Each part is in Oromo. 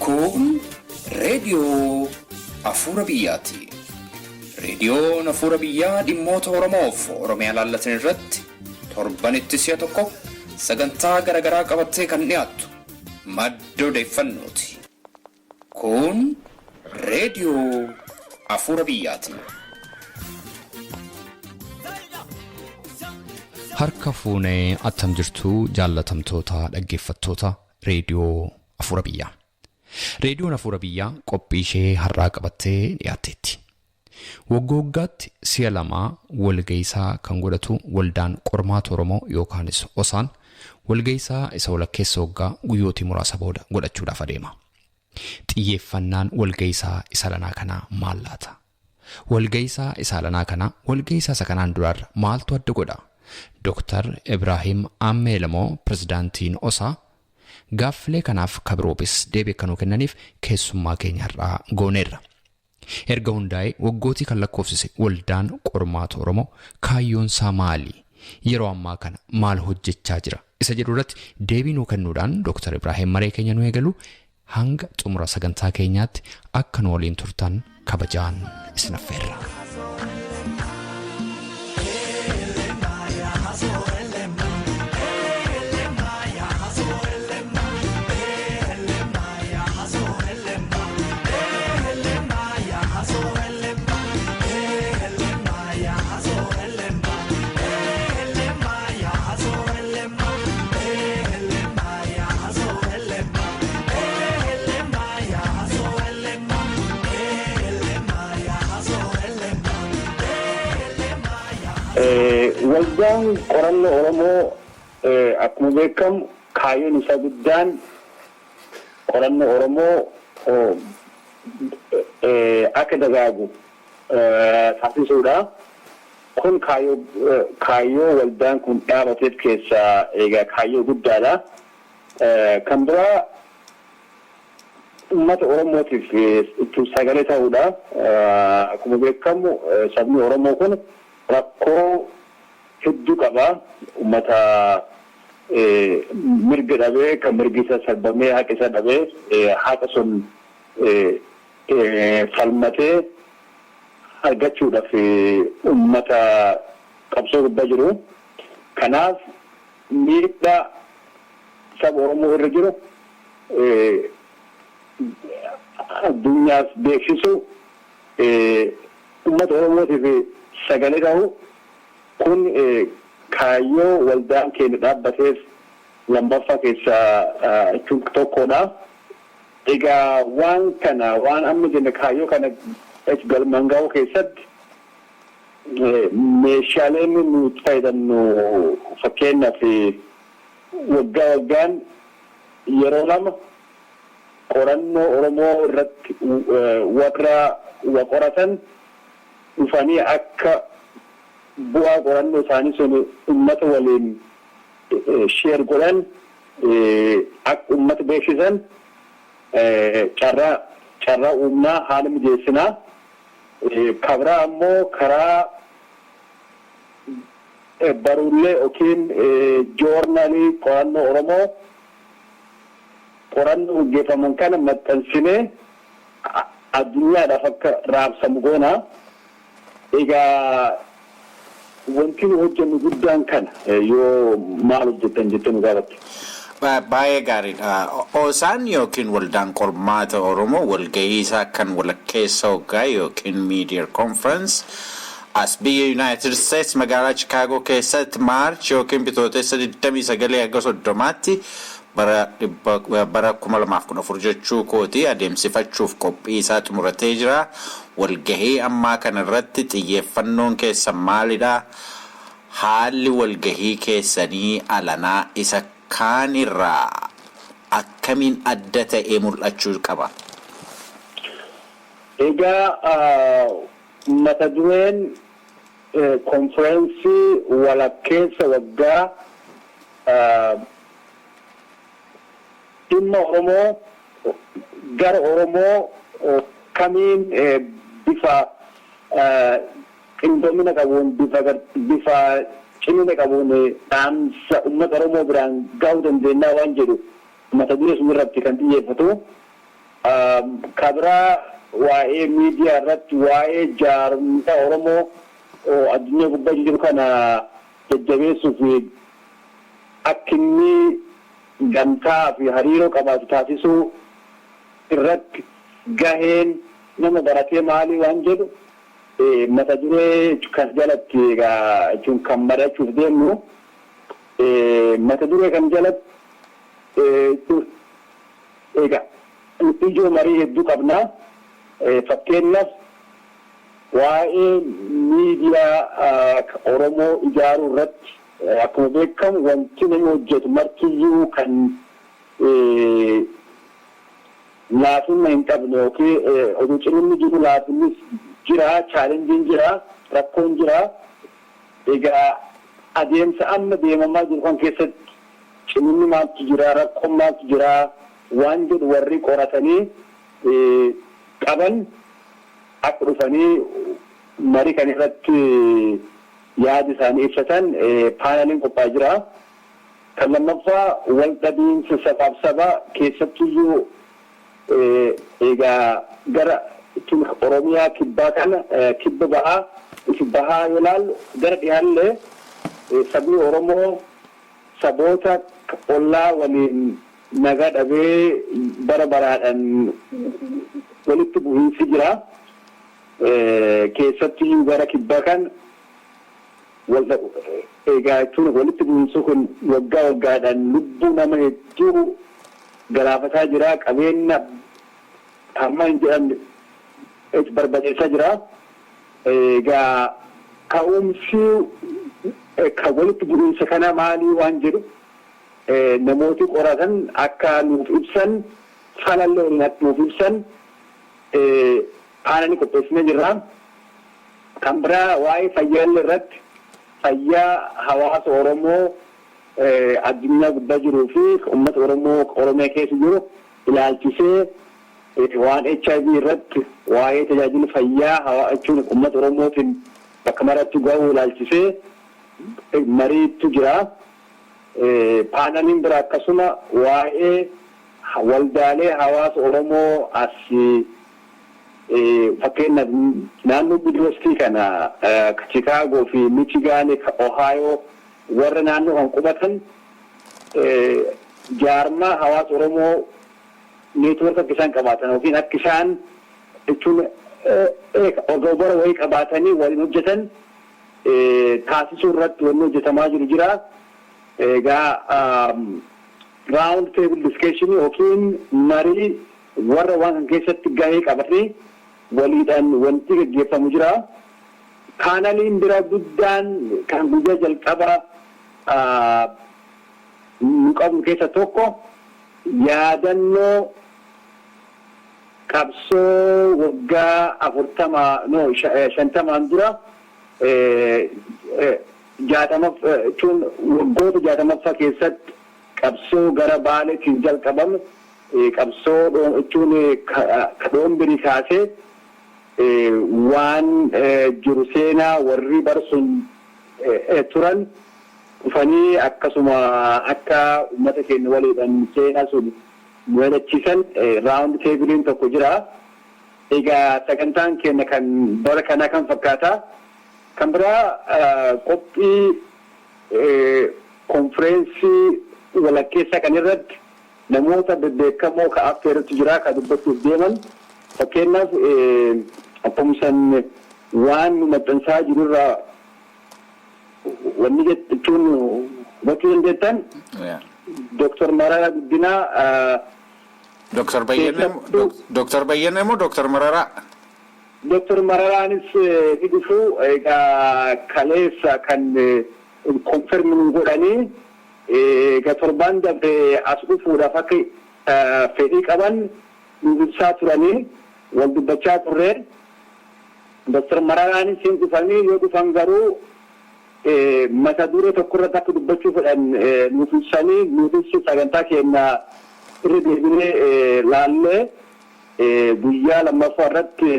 Kun reediyoo Afuura Biyyaati. Reediyoon Afuura Biyyaa dhimmoota Oromoof Oromiyaa laallatan irratti torbanitti si'a tokko sagantaa garaagaraa qabattee kan dhiyaattu madda odeeffannooti. Kun reediyoo Afuura Biyyaati. Harka fuunee attam jirtu, jaallatamtoota dhaggeeffattoota reediyoo Afuura Biyyaa. Reediyoon Afuura Biyyaa qophii ishee har'aa qabattee dhiyaatteetti. Waggaa waggaatti si'a lama walga'iisaa kan godhatu Waldaan Qormaata Oromoo yookaanis OSAN walga'iisaa isa walakkeessa waggaa guyyootii muraasa booda godhachuudhaaf adeema. Xiyyeeffannaan walga'iisaa isa lanaa kanaa maal laata? Walga'iisaa isa alanaa kana walga'iisaa isa kanaan duraarra maaltu adda godha? Dr. Ibraahim Ammee Lamoo, pirezidaantiin OSA, gaaffilee kanaaf kabiroofis deebii akka nuu kennaniif keessummaa keenya har'aa gooneerra. Erga hundaa'ee waggootii kan lakkoofsise Waldaan Qormaata Oromoo kaayyoonsaa maali? Yeroo ammaa kana maal hojjechaa jira? Isa jedhu irratti deebii nuu kennuudhaan Dr. Ibraahim maree keenya nu eegalu. Hanga xumura sagantaa keenyaatti akka nu waliin turtan kabajaan isin affeerra. Waldaan Qorannoo Oromoo akkuma beekamu kaayyoon isaa guddaan qorannoo Oromoo akka dagaagu taasisuudha. Kun kaayyoo waldaan kun dhaabateef keessaa egaa kaayyoo guddaadha. Kan biraa uummata Oromootiif sagalee ta'uudha. Akkuma beekamu sabni Oromoo kun rakkoo hedduu qaba. Uummata mirga dhabee, kan mirgi isaa sarbamee, haqa isaa dhabee, haqa sun falmatee argachuudhaaf uummata qabsoo gubbaa jiru. Kanaaf miidhaa saba Oromoo irra jiru addunyaaf beeksisu, uummata Oromootiif sagalee ta'u, kun kaayyoo waldaan keenya dhaabbateef lammaffaa keessaa tokkodha. Egaa waan kana, waan amma jenne, kaayyoo kana galmaan gahuu keessatti meeshaaleen nuti fayyadamnu, fakkeenyaaf waggaa waggaan yeroo lama qorannoo Oromoo irratti warra wa qoratan dhufanii akka bu'aa qorannoo isaanii sun uummata waliin share godhan, akka uummata beeksisan carraa uumnaa, haala mijeessinaa. Kabraa ammoo karaa baruullee yookiin joornaalii qorannoo Oromoo qorannoo gaggeeffaman kana maxxansinee addunyaadhaaf akka raabsamu goona. Egaa wanti nu hojjennu guddaan kana, yoo maal hojjettan jettee nu gaafatte. Baay'ee gaariidha. OSAn yookiin Waldaan Qormaata Oromoo walgahii isaa kan walakkeessa waggaa yookiin Mid-Year Conference as biyya United States magaalaa Chicago keessatti March yookiin Bitootessa 29 hanga 30tti bara 2014 jechuu kooti adeemsifachuuf qophii isaa xumuratee jira. Walgahii ammaa kana irratti xiyyeeffannoon keessan maalidha? Haalli walgahii keessanii alanaa isa kaan irraa akkamiin adda ta'ee mul'achuu qaba? Egaa mata dureen konfireensii walakkeessa waggaa dhimma Oromoo gara Oromoo kamiin bifa qindoomina qabuun, bifa cimina qabuun dhaamsa uummata Oromoo biraan gahuu dandeenyaa waan jedhu mata duree sun irratti kan xiyyeeffatu. Kabraa waa'ee miidiyaa irratti, waa'ee jaarmata Oromoo addunyaa gubbaa jiru kana jajjabeessuuf, akka inni gamtaa fi hariiroo qabaatu taasisuu irratti gaheen nama baratee maalii waan jedhu mata duree kan jalatti egaa jechuun kan mari'achuuf deemnu, mata duree kan jalatti egaa ijoo marii hedduu qabna. Fakkeenyaaf, waa'ee miidiyaa Oromoo ijaaruu irratti, akkuma beekamu wanti namni hojjetu martiyyuu kan laafina hin qabne yookiin oduu ciminni jiru laafinnis jira, challengeiin jira, rakkoon jira. Egaa adeemsa amma deemamaa jiru kan keessatti ciminni maaltu jira, rakkoon maaltu jira waan jedhu warri qoratanii qaban akka dhufanii marii kan irratti yaada isaanii ibsatan paneliin qophaa'ee jira. Kan lammaffaa, wal dhabiinsa sabaaf saba keessattuyyuu egaa gara Oromiyaa kibbaa kana, kibba bahaa ifi bahaa yoo ilaallu, gara dhihaallee sabni Oromoo saboota ollaa waliin nagaa dhabee bara baraadhaan walitti bu'iinsi jira. Keessattuyyuu gara kibbaa kan egaa jechuun walitti bu'iinsi kun waggaa waggaadhaan lubbuu nama hedduu galaafataa jira. Qabeenya hamma hin jedhamne barbadeessaa jira. Egaa ka'umsi kan walitti bu'iinsa kana maalii waan jedhu namooti qoratan akka nuuf ibsan, falallee waliin akka nuuf ibsan panelii qopheessinee jirra. Kan biraa, waa'ee fayyaallee irratti, fayyaa hawaasa Oromoo addunyaa gubbaa jiruu fi uummata Oromoo Oromiyaa keessa jiru ilaalchisee, waan HIV irratti, waa'ee tajaajila fayyaa jechuun uummata Oromootiin bakka maratti ga'uu ilaalchisee mariitu jira. Paneliin bira akkasuma waa'ee waldaalee hawaasa Oromoo as, fakkeenyaaf naannoo Midwestii kana, Chicago fi Michigan, Ohio, warra naannoo kan qubatan jaarmaa hawaasa Oromoo network akka isaan qabaatan yookiin akka isaan jechuun ogobora wayii qabaatanii waliin hojjetan taasisuu irratti wanni hojjetamaa jiru jira. Egaa round table discussion yookiin marii warra waan kan keessatti gahee qabatanii waliidhaan wanti gaggeeffamu jira. Paneliin bira guddaan kan guyyaa jalqaba nu qabnu keessa tokko yaadannoo qabsoo waggaa 40, no, 50n dura, 60 jechuun waggoota 60ffaa keessatti qabsoo gara Baaleetiin jalqabame, qabsoo jechuun dhoombirii kaasee waan jiru seenaa warri barsun turan dhufanii akkasuma akka uummata keenya waliidhaan seenaa sun nu yaadachiisan round tableiin tokko jira. Egaa sagantaan keenya kan bara kanaa kan fakkaata. Kan biraa, qophii konfireensii walakkeessaa kan irratti namoota bebbeekamoo ka affeerutu jira, ka dubbachuuf deeman. Fakkeenyaaf, akkuma san waan nu maxxansaa jirurraa wanni jechuun hubachuu dandeettan, Dooktar Mararaa Guddinaa. Dooktar Bayyana moo Dooktar Mararaa? Dooktar Mararaanis ni dhufu. Egaa kaleessa kan confirm nu godhanii, egaa torbaan darbe as dhufuudhaaf akka fedhii qaban nu ibsaa turanii wal dubbachaa turre. Dooktar Mararaanis hin dhufanii, yoo dhufan garuu mata duree tokko irratti akka dubbachuu fedhan nuuf ibsanii, nuufis sagantaa keenya irra deebinee laallee guyyaa lammaffaa irratti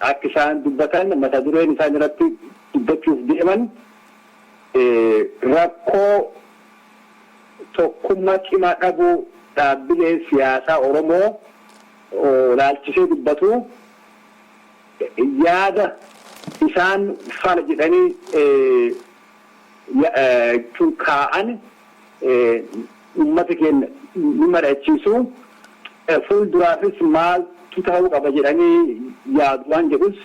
akka isaan dubbatan, mata dureen isaan irratti dubbachuuf deeman rakkoo tokkummaa cimaa dhabuu dhaabbilee siyaasaa Oromoo. laalchisee dubbatu, yaada isaan fala jedhanii kaa'an uummata keenya ni mari'achiisu. Fuulduraafis maaltu ta'uu qaba jedhanii yaadu waan jedhus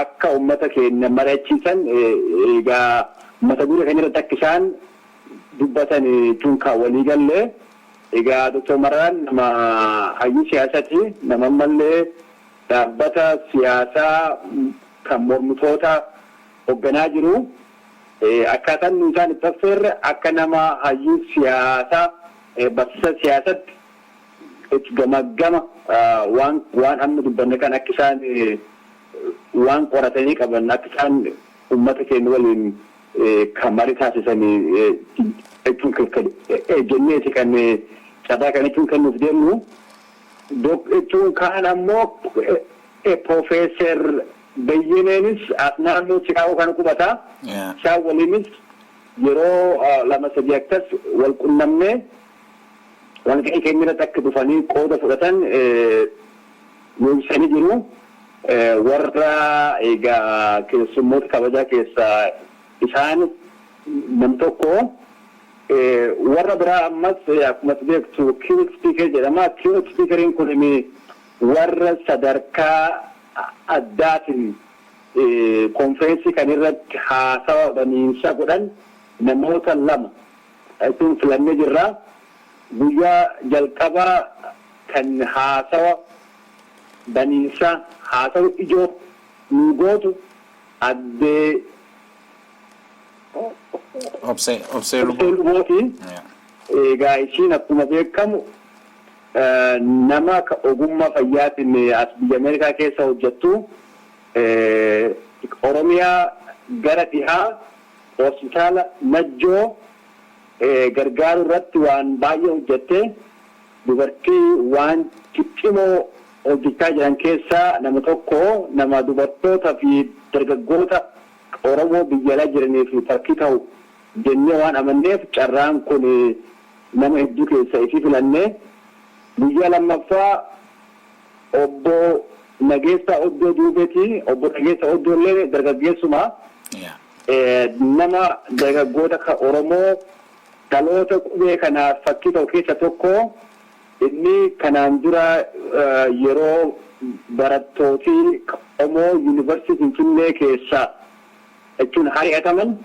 akka uummata keenya mari'achiisan, egaa mata duree kan irratti akka isaan dubbatan jechuun kan walii gallee. Egaa Dr. Mararaan nama hayyuu siyaasaati. Nama ammallee dhaabbata siyaasaa kan mormitoota hoogganaa jiru. Akkaataan nu isaan itti affeerre akka nama hayyuu siyaasaa, barsiisa siyaasatti gama waan amma dubbanne kan akka isaan waan qoratanii qaban akka isaan uummata keenya waliin kan marii taasisanii jechuun jenneeti kan carraa kan jechuun kennuuf deemnu. Jechuun kaan ammoo Profeeser Bayyeneenis as naannoo Chicago kan qubata. Isaan waliinis yeroo lama sadii akkas wal qunnamnee walga'ii keenya irratti akka dhufanii qooda fudhatan ibsanii jiru. Warra egaa keessummoota kabajaa keessaa isaan nam tokko. Warra biraa ammas akkuma beektu keynote speaker jedhama. Keynote speakeriin kun warra sadarkaa addaatiin konfereensii kan irratti haasawa baniinsa godhan namoota lama jechuun filannee jirra. Guyyaa jalqabaa kan haasawa baniinsa, haasawa ijoo nu gootu addee Obsee Lubooti. Egaa ishiin akkuma beekamu nama ogummaa fayyaatiin as biyya Ameerikaa keessa hojjettu, Oromiyaa gara dhihaa hospitaala Najjoo gargaaruu irratti waan baay'ee hojjette, dubartii waan ciccimoo hojjechaa jiran keessaa nama tokko, nama dubartoota fi dargaggoota Oromoo biyya alaa jiranii fi fakkii ta'u jennee waan amanneef carraan kun nama hedduu keessa isii filannee. Guyyaa lammaffaa obbo Nageessaa Oddoo Duubeeti. Obbo Nageessaa Oddoo illee dargaggeessuma. Nama dargaggoota Oromoo dhaloota qubee kanaaf fakkii ta'u keessa tokko. Inni kanaan dura yeroo barattooti Oromoo Yuunivarsiitii Finfinnee keessa jechuun ari'ataman,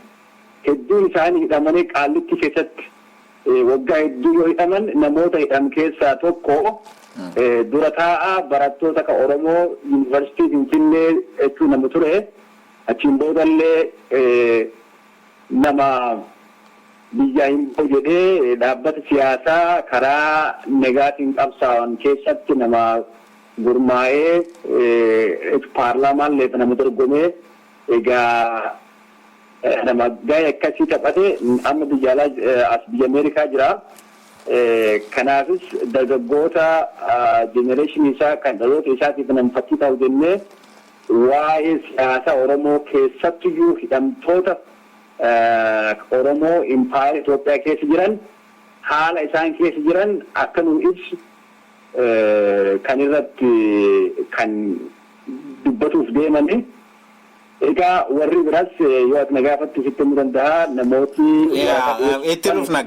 hedduun isaanii hidhamanii Qaallitti keessatti waggaa hedduu yoo hidhaman, namoota hidham keessaa tokko, dura taa'aa barattoota ka Oromoo Yuunivarsiitii Finfinnee jechuun nama ture. Achiin boodallee nama biyyaa hin bahu jedhee dhaabbata siyaasaa karaa nagaatiin qabsaa'an keessatti nama gurmaa'ee, paarlaamaan nama dorgomee, egaa nama gahee akkasii taphate, amma biyya alaa as biyya Ameerikaa jira. Kanaafis dargaggoota generationii isaa kan dhaloota isaatiif nama fakkii ta'u jennee waa'ee siyaasa Oromoo, keessattuyyuu hidhamtoota Oromoo impaayera Itoophiyaa keessa jiran, haala isaan keessa jiran akka nu ibsu kan irratti kan dubbatuuf deemani. Egaa warri biraas yoo ati na gaafattu sitti himuu danda'a namooti. Itti dhufna,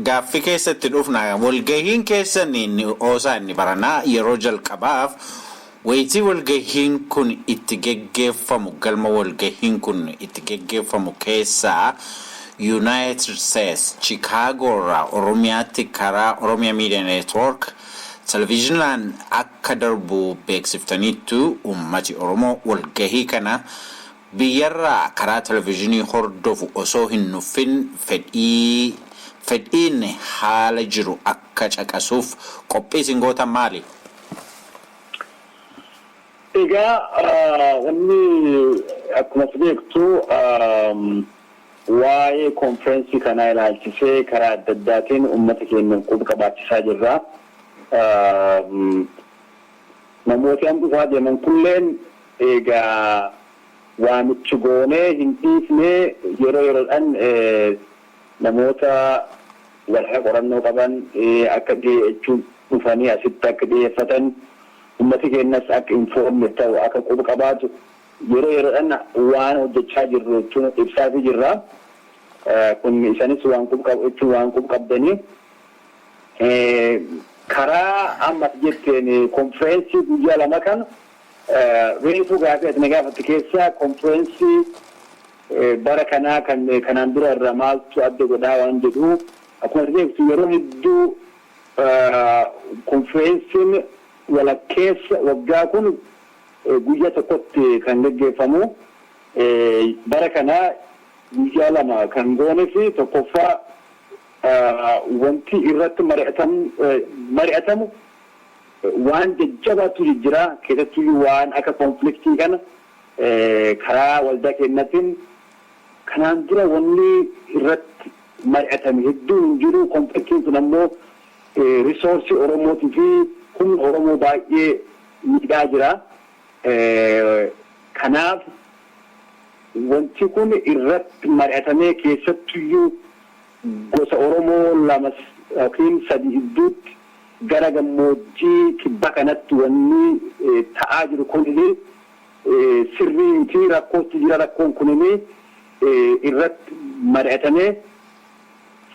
gaaffii keessatti dhufna. Walgahiin keessan inni OSA inni baranaa yeroo jalqabaaf wayitii walgahiin kun itti geggeeffamu, galma walgahiin kun itti geggeeffamu keessaa United States Chicago irraa Oromiyaatti karaa Oromia Media Network televizyinaan akka darbu beeksiftaniittu. Uummati Oromoo walgahii kana biyyarraa karaa televizyinii hordofu osoo hin nuffin fedhiin haala jiru akka caqasuuf qophii isin gootan maali? Egaa wanni akkuma beektu waa'ee konferensii kanaa ilaalchisee karaa adda addaatiin uummata keenya quba qabaachisaa jirra. Namooti amma dhufaa deeman kulleen egaa waamichi goonee hin dhiifne, yeroo yeroodhaan namoota Warra qorannoo qaban akka jechuun dhufanii asitti akka dhiyeeffatan, ummati keenyas akka inform ta'u, akka quba qabaatu, yeroo yeroodhaan waan hojjechaa jirru jechuun ibsaafii jirra. Kun isanis waan quba jechuun waan quba qabdanii. Karaa ammas jetteen konfireensii guyyaa 2 kan reefuu gaafii ati na gaafatte keessaa, konfireensii bara kanaa kan kanaan dura irraa maaltu adda godhaa waan jedhu, akkuma ati beektu yeroo hedduu konfireensiin walakkeessa waggaa kun guyyaa tokkotti kan gaggeeffamu. Bara kana guyyaa 2 kan goone fi tokkoffaa wanti irratti mari'atamu waan jajjabaatu jira. Keessattuu waan akka conflictii kana karaa waldaa keenyatiin kanaan dura wanni irratti mari'atame hedduun hin jiru. Conflictiin kun ammoo resourceii Oromootii fi humna Oromoo baay'ee miidhaa jira. Kanaaf wanti kun irratti mari'atamee, keessattuyyuu gosa Oromoo lama yookiin sadi gidduutti gara gammoojjii kibba kanatti wanni ta'aa jiru kunini sirrii miti, rakkootti jira. Rakkoon kunini irratti mari'atamee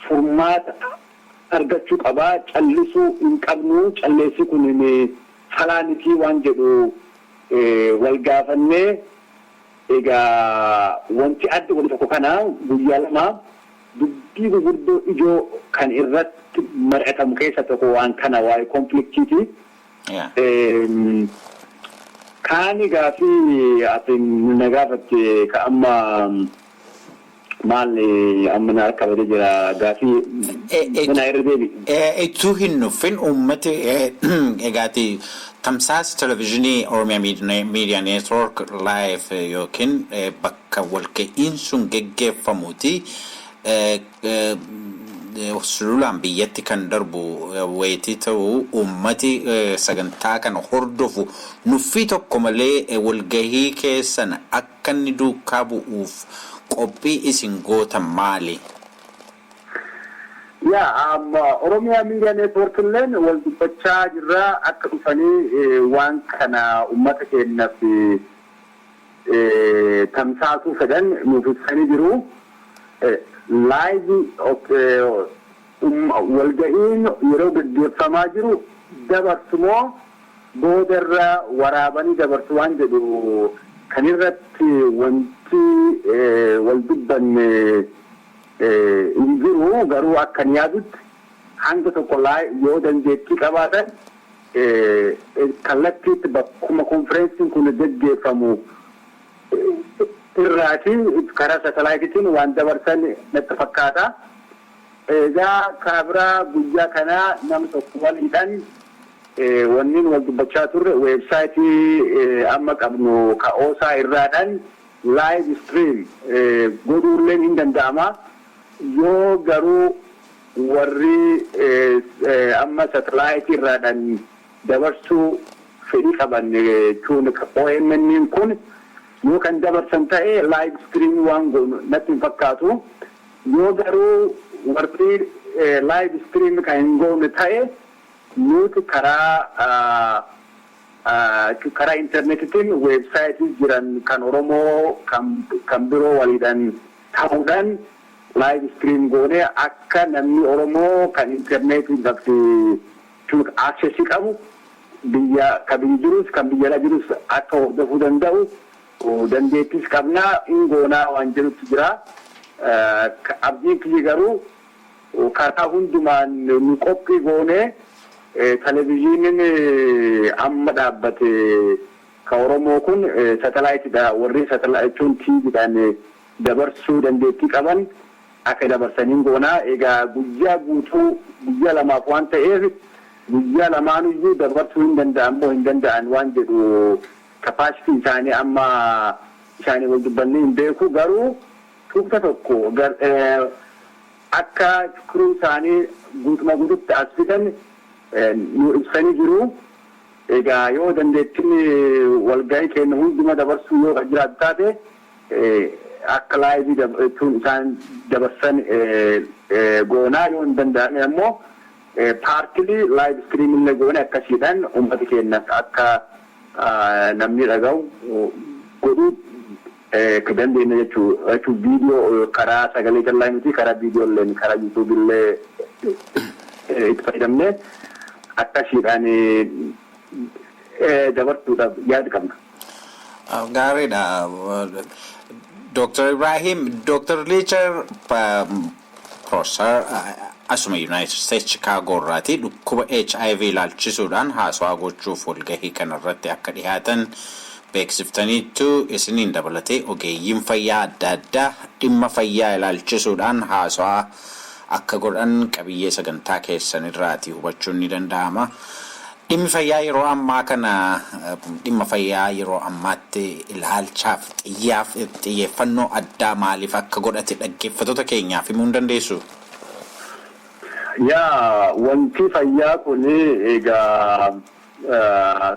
furmaata argachuu qabaa. Callisuu hin qabnu, calleessi kun falaa miti waan jedhu wal gaafannee. Egaa wanti adda godhu tokko kana, guyyaa 2 dubbii gurguddoo ijoo kan irratti mari'atamu keessa tokko waan kana, waa'ee conflictiiti. Kaani gaafii ati na gaafatte ka amma maal amma na harka badee jira, gaafii na irra deebi. Ituu hin nuffin, uummati egaati tamsaasa televezyiinii Oromiyaa Miidiyaa Network live yookiin bakka walga'iin sun geggeeffamuuti sululaan biyyatti kan darbu wayitii ta'u, uummati sagantaa kana hordofu nuffii tokko malee walgahii keessan akka inni duukaa bu'uuf qophii isin gootan maali? Yaa, amma Oromiyaa Miidiyaa Network illeen wal dubbachaa jirra, akka dhufanii waan kana uummata keenyaaf tamsaasuu fedhan nuuf ibsanii jiru. Live walga'iin yeroo gaggeeffamaa jiru dabarsu moo boodarra waraabanii dabarsu waan jedhu kan irratti wanti wal dubbanne hin jiru. Garuu akkan yaadutti hanga tokko yoo dandeettii qabaatan kallattiitti bakkuma konferensiin kun gaggeeffamu irraati karaa satelliteitiin waan dabarsan natti fakkaata. Egaa kabiraa guyyaa kanaa nama tokko waliidhaan wanni wal dubbachaa turre, websiteii amma qabnu ka OSA irraadhaan live stream godhuulleen hin danda'ama. Yoo garuu warri amma satelliteii irraadhaan dabarsuu fedhii qaban jechuun OMN kun yoo kan dabarsan ta'e, live stream waan goonu natti hin fakkaatu. Yoo garuu warri live stream kan hin goone ta'e, nuti karaa intarneetitiin websiteii jiran kan Oromoo kan biroo waliidhaan ta'uudhaan live stream goonee akka namni Oromoo kan intarneetii irratti accessii qabu biyya kan biyya jirus kan biyya ala jirus akka hordofuu danda'u dandeettis qabnaa, hin goonaa waan jedhutu jira. Abdiin kiyya garuu karaa hundumaan nu qophii goonee, televezyiiniin amma dhaabbate ka Oromoo kun satelliteiidha. Warri satellite jechuun TVdhaan dabarsuu dandeettii qaban akka dabarsaniin goonaa. Egaa guyyaa guutuu, guyyaa lamaaf waan ta'eef, guyyaa lamaanuyyuu dabarsuu hin danda'an moo hin danda'an waan jedhu capacity isaanii amma isaanii wal dubbannee hin beeku. Garuu tuqta tokko akka crew isaanii guutuma guututti as fidan nu ibsanii jiru. Egaa yoo dandeettiin walgahii keenya hunduma dabarsuu yoo kan jiraatu taate, akka liveii jechuun isaan dabarsan Goonaa yoo hin danda'amne ammoo partly live stream illee goone akkasiidhaan uummata keenya akka namni dhaga'u godhuu dandeenya jechuudha. Jechuun viidiyoo karaa sagalee callaa miti, karaa viidiyoo illee, karaa YouTube illee itti fayyadamnee akkasiidhaan dabarsuudhaaf yaada qabna. Gaariidha. Dr. Ibrahim, Dr. Lichar Prosser asuma United States Chicago irraati dhukkuba HIV ilaalchisuudhaan haasawaa gochuuf walgahii kanarratti akka dhiyaatan beeksiftaniittu. Isiniin dabalatee ogeeyyiin fayyaa adda addaa dhimma fayyaa ilaalchisuudhaan haasawaa akka godhan qabiyyee sagantaa keessan irraati hubachuun ni danda'ama. Dhimmi fayyaa yeroo ammaa kana, dhimma fayyaa yeroo ammaatti ilaalchaaf xiyyeeffannoo addaa maaliif akka godhate dhaggeeffattoota keenyaaf himuu hin dandeessu? Yaa, wanti fayyaa kun egaa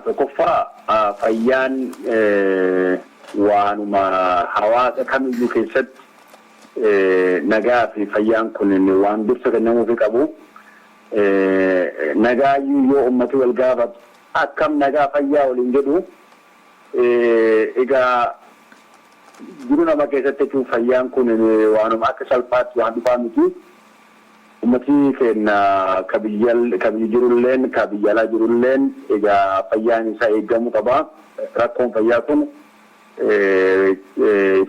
tokkoffaa fayyaan waanuma hawaasa kamiyyuu keessatti nagaa fi fayyaan kun waan dursa kennamuufi qabu. Nagaayyuu yoo ummati wal gaafatu, "Akkam, nagaa, fayyaa?" waliin jedhu. Egaa jiru nama keessatti jechuun fayyaan kun waanuma akka salphaatti waan dhufaa miti. Ummati keenya ka biyya jirulleen ka biyya alaa jirulleen egaa fayyaan isaa eegamuu qaba. Rakkoon fayyaa kun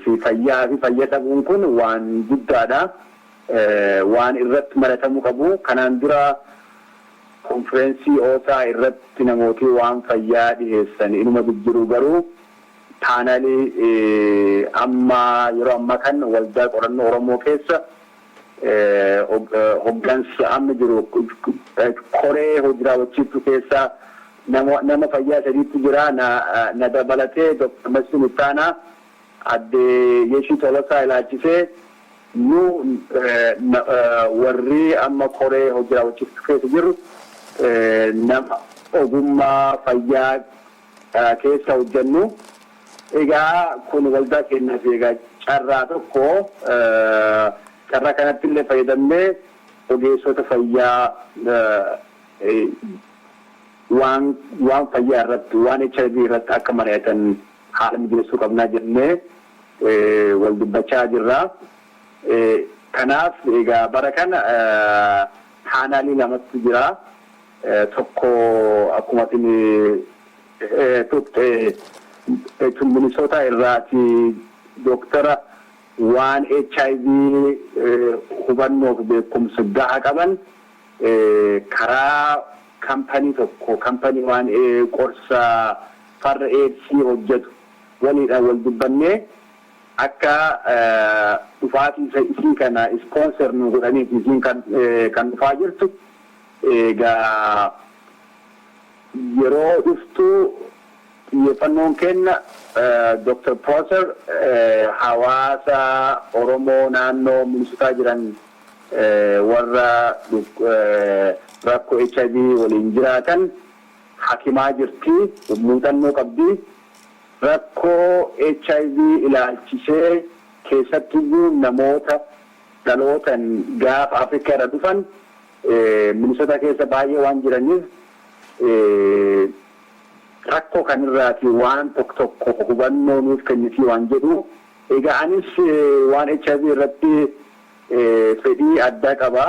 fi fayyaa fi fayya dhabuun kun waan guddaadha. Waan irratti maratamuu qabu. Kanaan dura konfireensii OSA irratti namooti waan fayyaa dhiheessan inuma jijjiru, garuu panelii amma yeroo ammaa kan Waldaa Qorannoo Oromoo keessa hoggansa amma jiru, koree hojii raawwachiiftuu keessa nama fayyaa sadiitu jira. Na dabalatee Dr. Masfin Ittaanaa, adde Yeshii Tolosaa ilaalchisee nu warri amma koree hojii raawwachiiftuu keessa jiru nama ogummaa fayyaa keessa hojjennu. Egaa kun waldaa keenyaaf egaa carraa tokko. Carraa kanatti illee fayyadamnee ogeessota fayyaa waan fayyaa irratti, waan HIV irratti akka mari'atan haala mijeessuu qabnaa jennee wal dubbachaa jirra. Kanaaf egaa bara kana panelii lamatu jira. Tokko akkuma isin tuqxe Minnesota irraati dooktara waan HIV hubannoo fi beekumsa gahaa qaban karaa kampanii tokko, kampanii waan qorsa farra eedsii hojjetu waliidhaan wal dubbannee akka dhufaatii isii kana sponsor nu godhaniif isiin kan dhufaa jirtu. Egaa yeroo dhuftu xiyyeeffannoon kenna Dr. Prosser hawaasa Oromoo naannoo Minnesotaa jiran warra rakkoo HIV waliin jiraatan hakimaa jirti, muuxannoo qabdi. Rakkoo HIV ilaalchisee keessattiyyuu namoota dhalootan gaafa Afrikaa irra dhufan Minnesota keessa baay'ee waan jiraniif rakkoo kanirraati waan tokko tokko hubannoo nuuf kennitii waan jedhu. Egaa anis waan HIV irratti fedhii addaa qaba.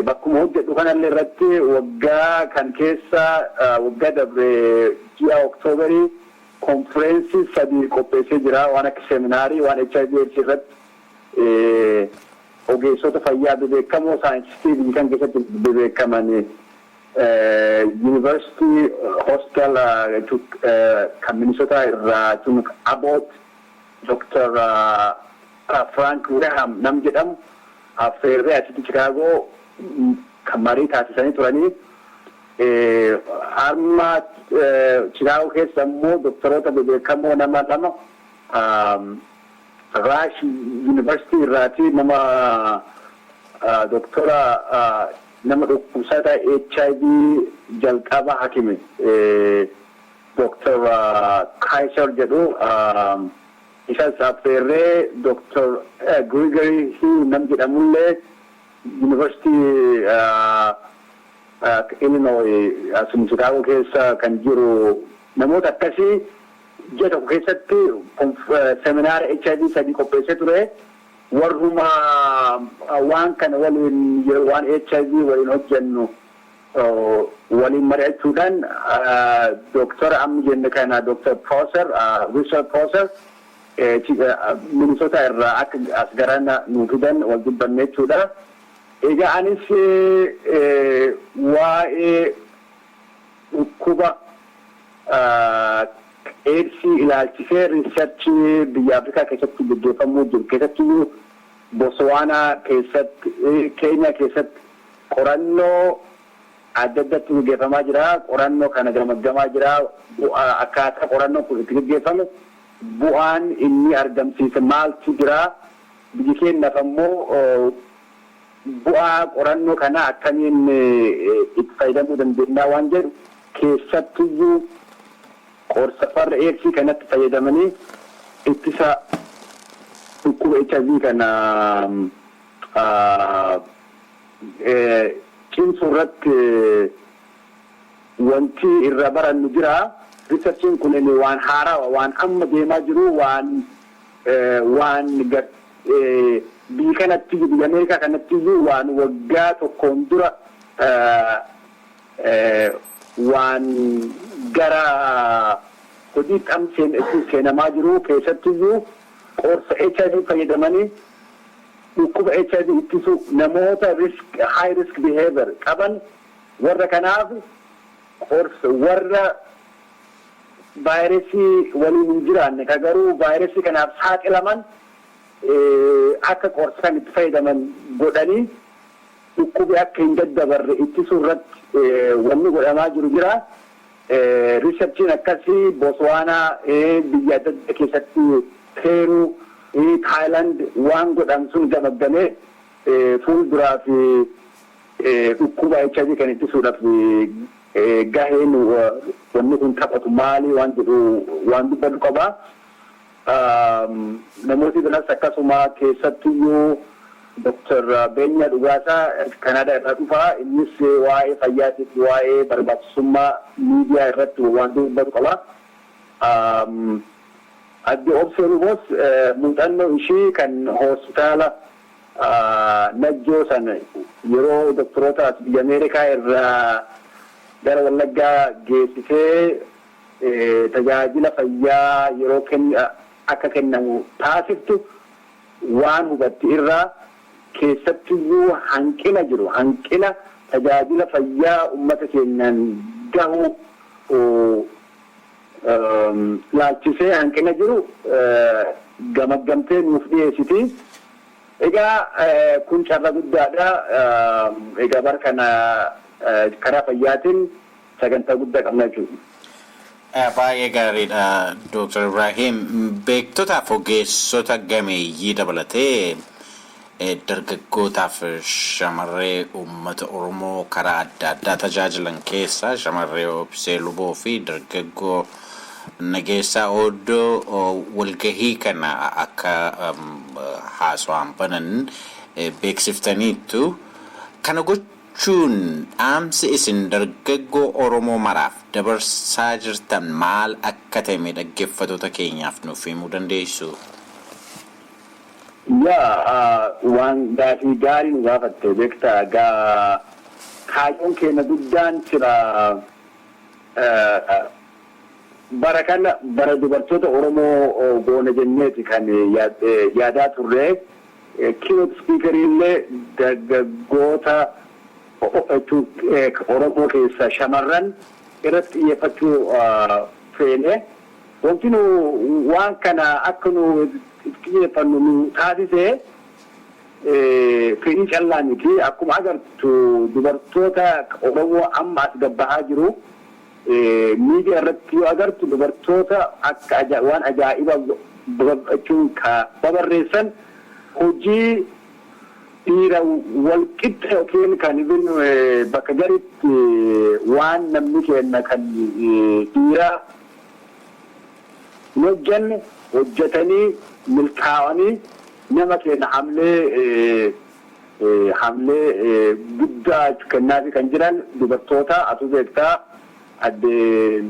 Bakkuma hojjedhu kanallee irratti waggaa kan keessa, waggaa dabre ji'a Oktoobarii konfireensii sadii qopheessee jira, waan akka seminaarii waan HIV AIDS irratti ogeessota fayyaa bebeekamoo, saayinsistii biyya kan keessatti bebeekaman, University Hospital kan Minnesota irraa jechuun Abbott, Dr. Frank Wareham nam jedhamu affeerree asitti Chicago kan marii taasisanii turanii. Harma Chicago keessa immoo doktoroota bebeekamoo nama lama, Rush University irraati nama doktora nama dhukkubsata HIV jalqaba hakime, Dr. Kaiser jedhu, isas affeerree, Dr. Gregory Hill nam jedhamullee Yuunivarsiitii Illinois asuma Chicago keessa kan jiru, namoota akkasii ji'a tokko keessatti seminaara HIV sadii qopheessee ture. Warruma waan kana waliin, waan HIV waliin hojjennu waliin mari'achuudhaan, Dooktora amma jenne kana, Dooktar Prosser, Richard Prosser, Minnesota irraa akka as garana nu fidan wal dubbanne jechuudha. Egaa anis waa'ee dhukkuba Eedsii ilaalchisee researchii biyya Afrikaa keessatti gaggeeffamuu jiru, keessattuu Botswaanaa keessatti, Keeniyaa keessatti qorannoo adda addatti gaggeeffamaa jira. Qorannoo kana gamaggamaa jira. Akkaataa qorannoon kun itti gaggeeffame, bu'aan inni argamsiise maaltu jira? Biyyi keenyaaf ammoo bu'aa qorannoo kana akkamiin itti fayyadamuu dandeenya waan jedhu, keessattuyyuu qorsa farra Eedsii kanatti fayyadamanii ittisa dhukkuba HIV kana cimsuu irratti wanti irra barannu jira. Researchiin kun waan haarawaa, waan amma deemaa jiru, waan biyya kanatti, biyya Ameerikaa kanatti iyyuu waan waggaa tokkoon dura waan gara hojiitti amma seenamaa jiru. Keessattiyyuu qorsa HIV fayyadamanii dhukkuba HIV ittisu, namoota risk high risk behavior qaban, warra kanaaf qorsa, warra vaayirasii waliin hin jiraanne ka garuu vaayirasii kanaaf saaxilaman akka qorsa kan itti fayyadaman godhanii dhukkubi akka hin daddabarre ittisuu irratti wanni godhamaa jiru jira. Researchiin akkasii Botswaanaa, biyya adda addaa keessatti, Peeruu, Taayilaand waan godhan sun gamaggamee fuulduraa fi dhukkuba HIV kan ittisuudhaaf gaheen wanni kun taphatu maali waan jedhu waan dubbatu qaba. Namooti biraas akkasuma, keessattiyyuu Dr. Beenyaa Dhugaasaa Kanaadaa irraa dhufa. Innis waa'ee fayyaatiif, waa'ee barbaachisummaa miidiyaa irratti waan dubbatu qaba. Adde Obsee Luboos muuxannoo ishii kan hospitaala Najjoo sana yeroo doktoroota biyya Ameerikaa irraa gara Wallaggaa geessisee tajaajila fayyaa yeroo akka kennamu taasiftu waan hubatti irraa, keessattiyyuu hanqina jiru, hanqina tajaajila fayyaa ummata keenyaan gahu laalchisee hanqina jiru gamaggamtee nuuf dhiyeessiti. Egaa kun carra guddaadha. Egaa bara kana karaa fayyaatiin sagantaa guddaa qabna jechuudha. Baay'ee gaariidha, Dooktar Ibrahim. Beektotaaf ogeessota gameeyyii dabalatee dargaggootaaf shamarree uummata Oromoo karaa adda addaa tajaajilan keessaa shamarree Obsee Luboo fi dargaggoo Nageessaa Ooddoo walgahii kana akka haasawaan banan beeksiftaniittu. Kana gochuun dhaamsi isin dargaggoo Oromoo maraaf dabarsaa jirtan maal akka ta'e dhaggeeffattoota keenyaaf nuuf himuu dandeessu? Yaa, waan gaafii gaarii nu gaafatte. Beektaa, gaa kaayyoon keenya guddaan sira bara kana bara dubartoota Oromoo goona jenneeti kan yaadaa turre. Keynote speakerii illee dargaggoota Oromoo keessa shamarran irratti xiyyeeffachuu feene. Wanti nu waan kana akka nu xiyyeeffannu nu taasise fedhii callaa miti. Akkuma agartu, dubartoota Oromoo amma as gabbahaa jiru miidiyaa irratti yoo agartu, dubartoota akka waan ajaa'iba jechuun ka babarreessan, hojii dhiira walqixxe yookiin kan bakka garitti waan namni kenna kan dhiiraa hin hojjanne hojjetanii milkaa'anii nama keenya hamlee Hamlee guddaa kennaafi kan jiran dubartoota atuu beektaa, adde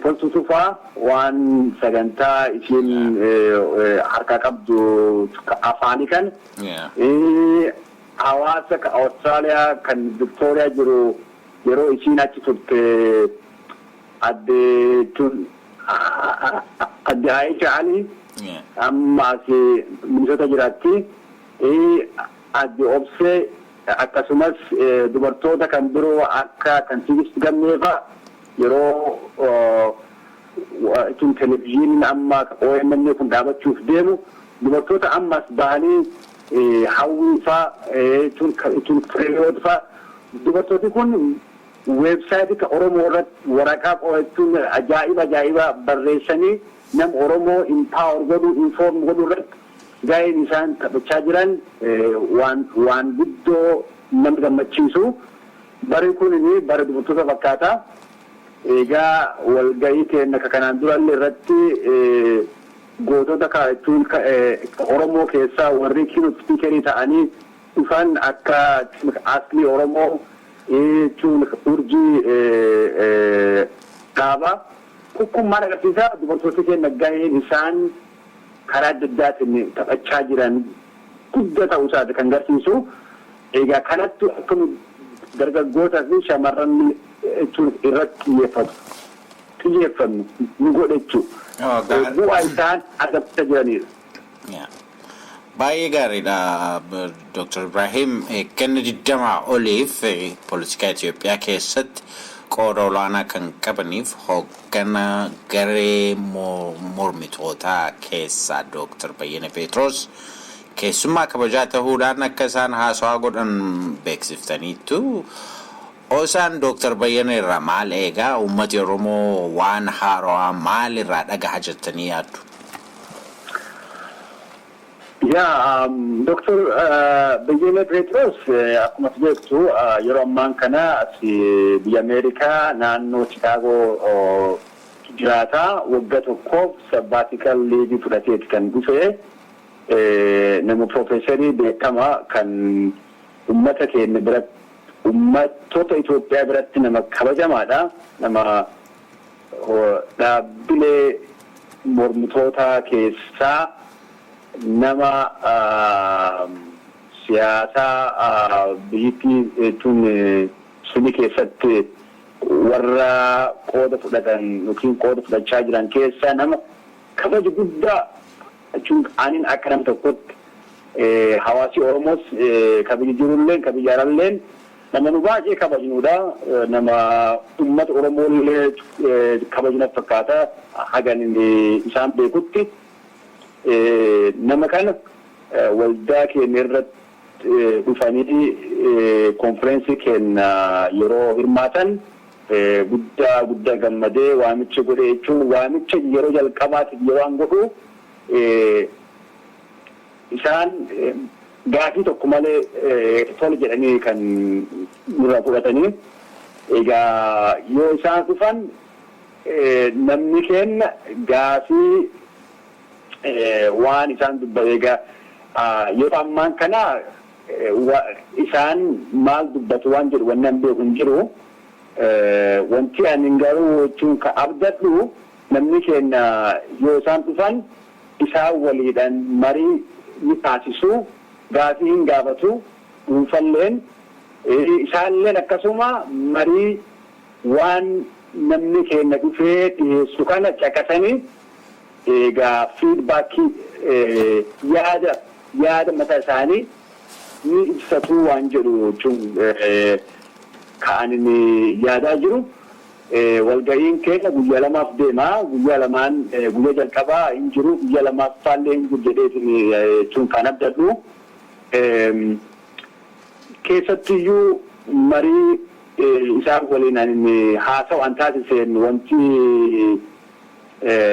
Toltuu Tufaa waan sagantaa ishiin harkaa qabdu afaanii kan hawaasa Awustiraaliyaa kan Viktooriyaa jiru yeroo ishiin achi turte, adde Aisha Ali amma as Minisoota jiraatti. Adde Obsee, akkasumas dubartoota kan biroo akka kan Tigist Gammeefa yeroo tun televizyiiniin amma OMN kun dhaabachuuf deemu dubartoota ammas bahanii Hawwii faa tun Fireewoot faa, dubartooti kun website ka Oromoo irratti waraqaa qo'achuun ajaa'iba ajaa'iba barreessanii nama Oromoo empower godhuu, inform godhuu irratti gaheen isaan taphachaa jiran waan guddoo nama gammachiisu. Bari kun bara dubartoota fakkaata. Egaa walgahii keenya akka kanaan durallee irratti gootota jechuun Oromoo keessaa warri keynote speakerii ta'anii dhufan akka Aslii Oromoo jechuun Urjii Dhaabaa. Kun maal agarsiisa? Dubartoota keenya gaheen isaan karaa adda addaatiin taphachaa jiran guddaa ta'uu isaati kan agarsiisu. Egaa kanatti akka dargaggootaa fi shamarran jechuun irratti xiyyeeffannu nu godhe jechuudha. Bu'aa isaan agarsiisaa jiranidha. Baay'ee gaariidha, Dr. Ibrahim. Ganna 20 oliif poolitikaa Itoophiyaa keessatti qooda olaanaa kan qabaniif hooggana garee mormitootaa keessaa Dr. Bayyana Peetros keessummaa kabajaa ta'uudhaan akka isaan haasawaa godhan beeksiftaniittu. OSAn Dr. Bayyana irraa maal eegaa? Uummati Oromoo waan haarawaa maal irraa dhagaha jettanii yaaddu? Yaa, Dr. Bayyana Peetros akkuma beektu yeroo ammaan kana biyya Ameerikaa naannoo Chicaagoo jiraata. Waggaa tokkoof sabbatical leave fudhateeti kan dhufe. Nama piroofeesarii beekamaa kan uummata keenya biratti, uummattoota Itoophiyaa biratti nama kabajamaadha. Nama dhaabbilee mormitoota keessaa nama siyaasaa biyyattii jechuun suni keessatti warra qooda fudhatan yookiin qooda fudhachaa jiran keessaa nama kabaja guddaa jechuun anin akka nama tokkotti hawaasi Oromoos kabaja jirulleen kabaja alalleen nama nu baay'ee kabajnudha. Nama uummata Oromoollee kabajna fakkaata hagan isaan beekutti. Nama kana waldaa keenya irratti dhufanii konfereensii keenya yeroo hirmaatan guddaa guddaa gammadee waamicha godhe jechuun waamicha yeroo jalqabaatiif yeroo an godhu isaan gaafii tokko malee tole jedhanii kan nurraa fudhatanii. Egaa yoo isaan dhufan namni keenya gaafii waan isaan dubbate, egaa yeroo ammaan kana isaan maal dubbatu waan jedhu wanni an beeku hin jiru. Wanti ani garuu jechuun ka abdadhu namni keenya yoo isaan dhufan isaan waliidhaan marii ni taasisu, gaafii hin gaafatu dhuunfalleen, isaalleen akkasuma marii waan namni keenya dhufee dhiyeessu kana caqasanii egaa feedbackii yaada mataa isaanii ni ibsatu waan jedhu jechuun ka'an yaadaa jiru. Walga'iin keenya guyyaa lamaaf deema. Guyyaa lamaan, guyyaa jalqabaa hin jiru, guyyaa lammaffaallee hin jiru jedheetiin jechuun kan abdadhu. Keessattiyyuu marii isaan waliin ani haasawaan taasiseen wanti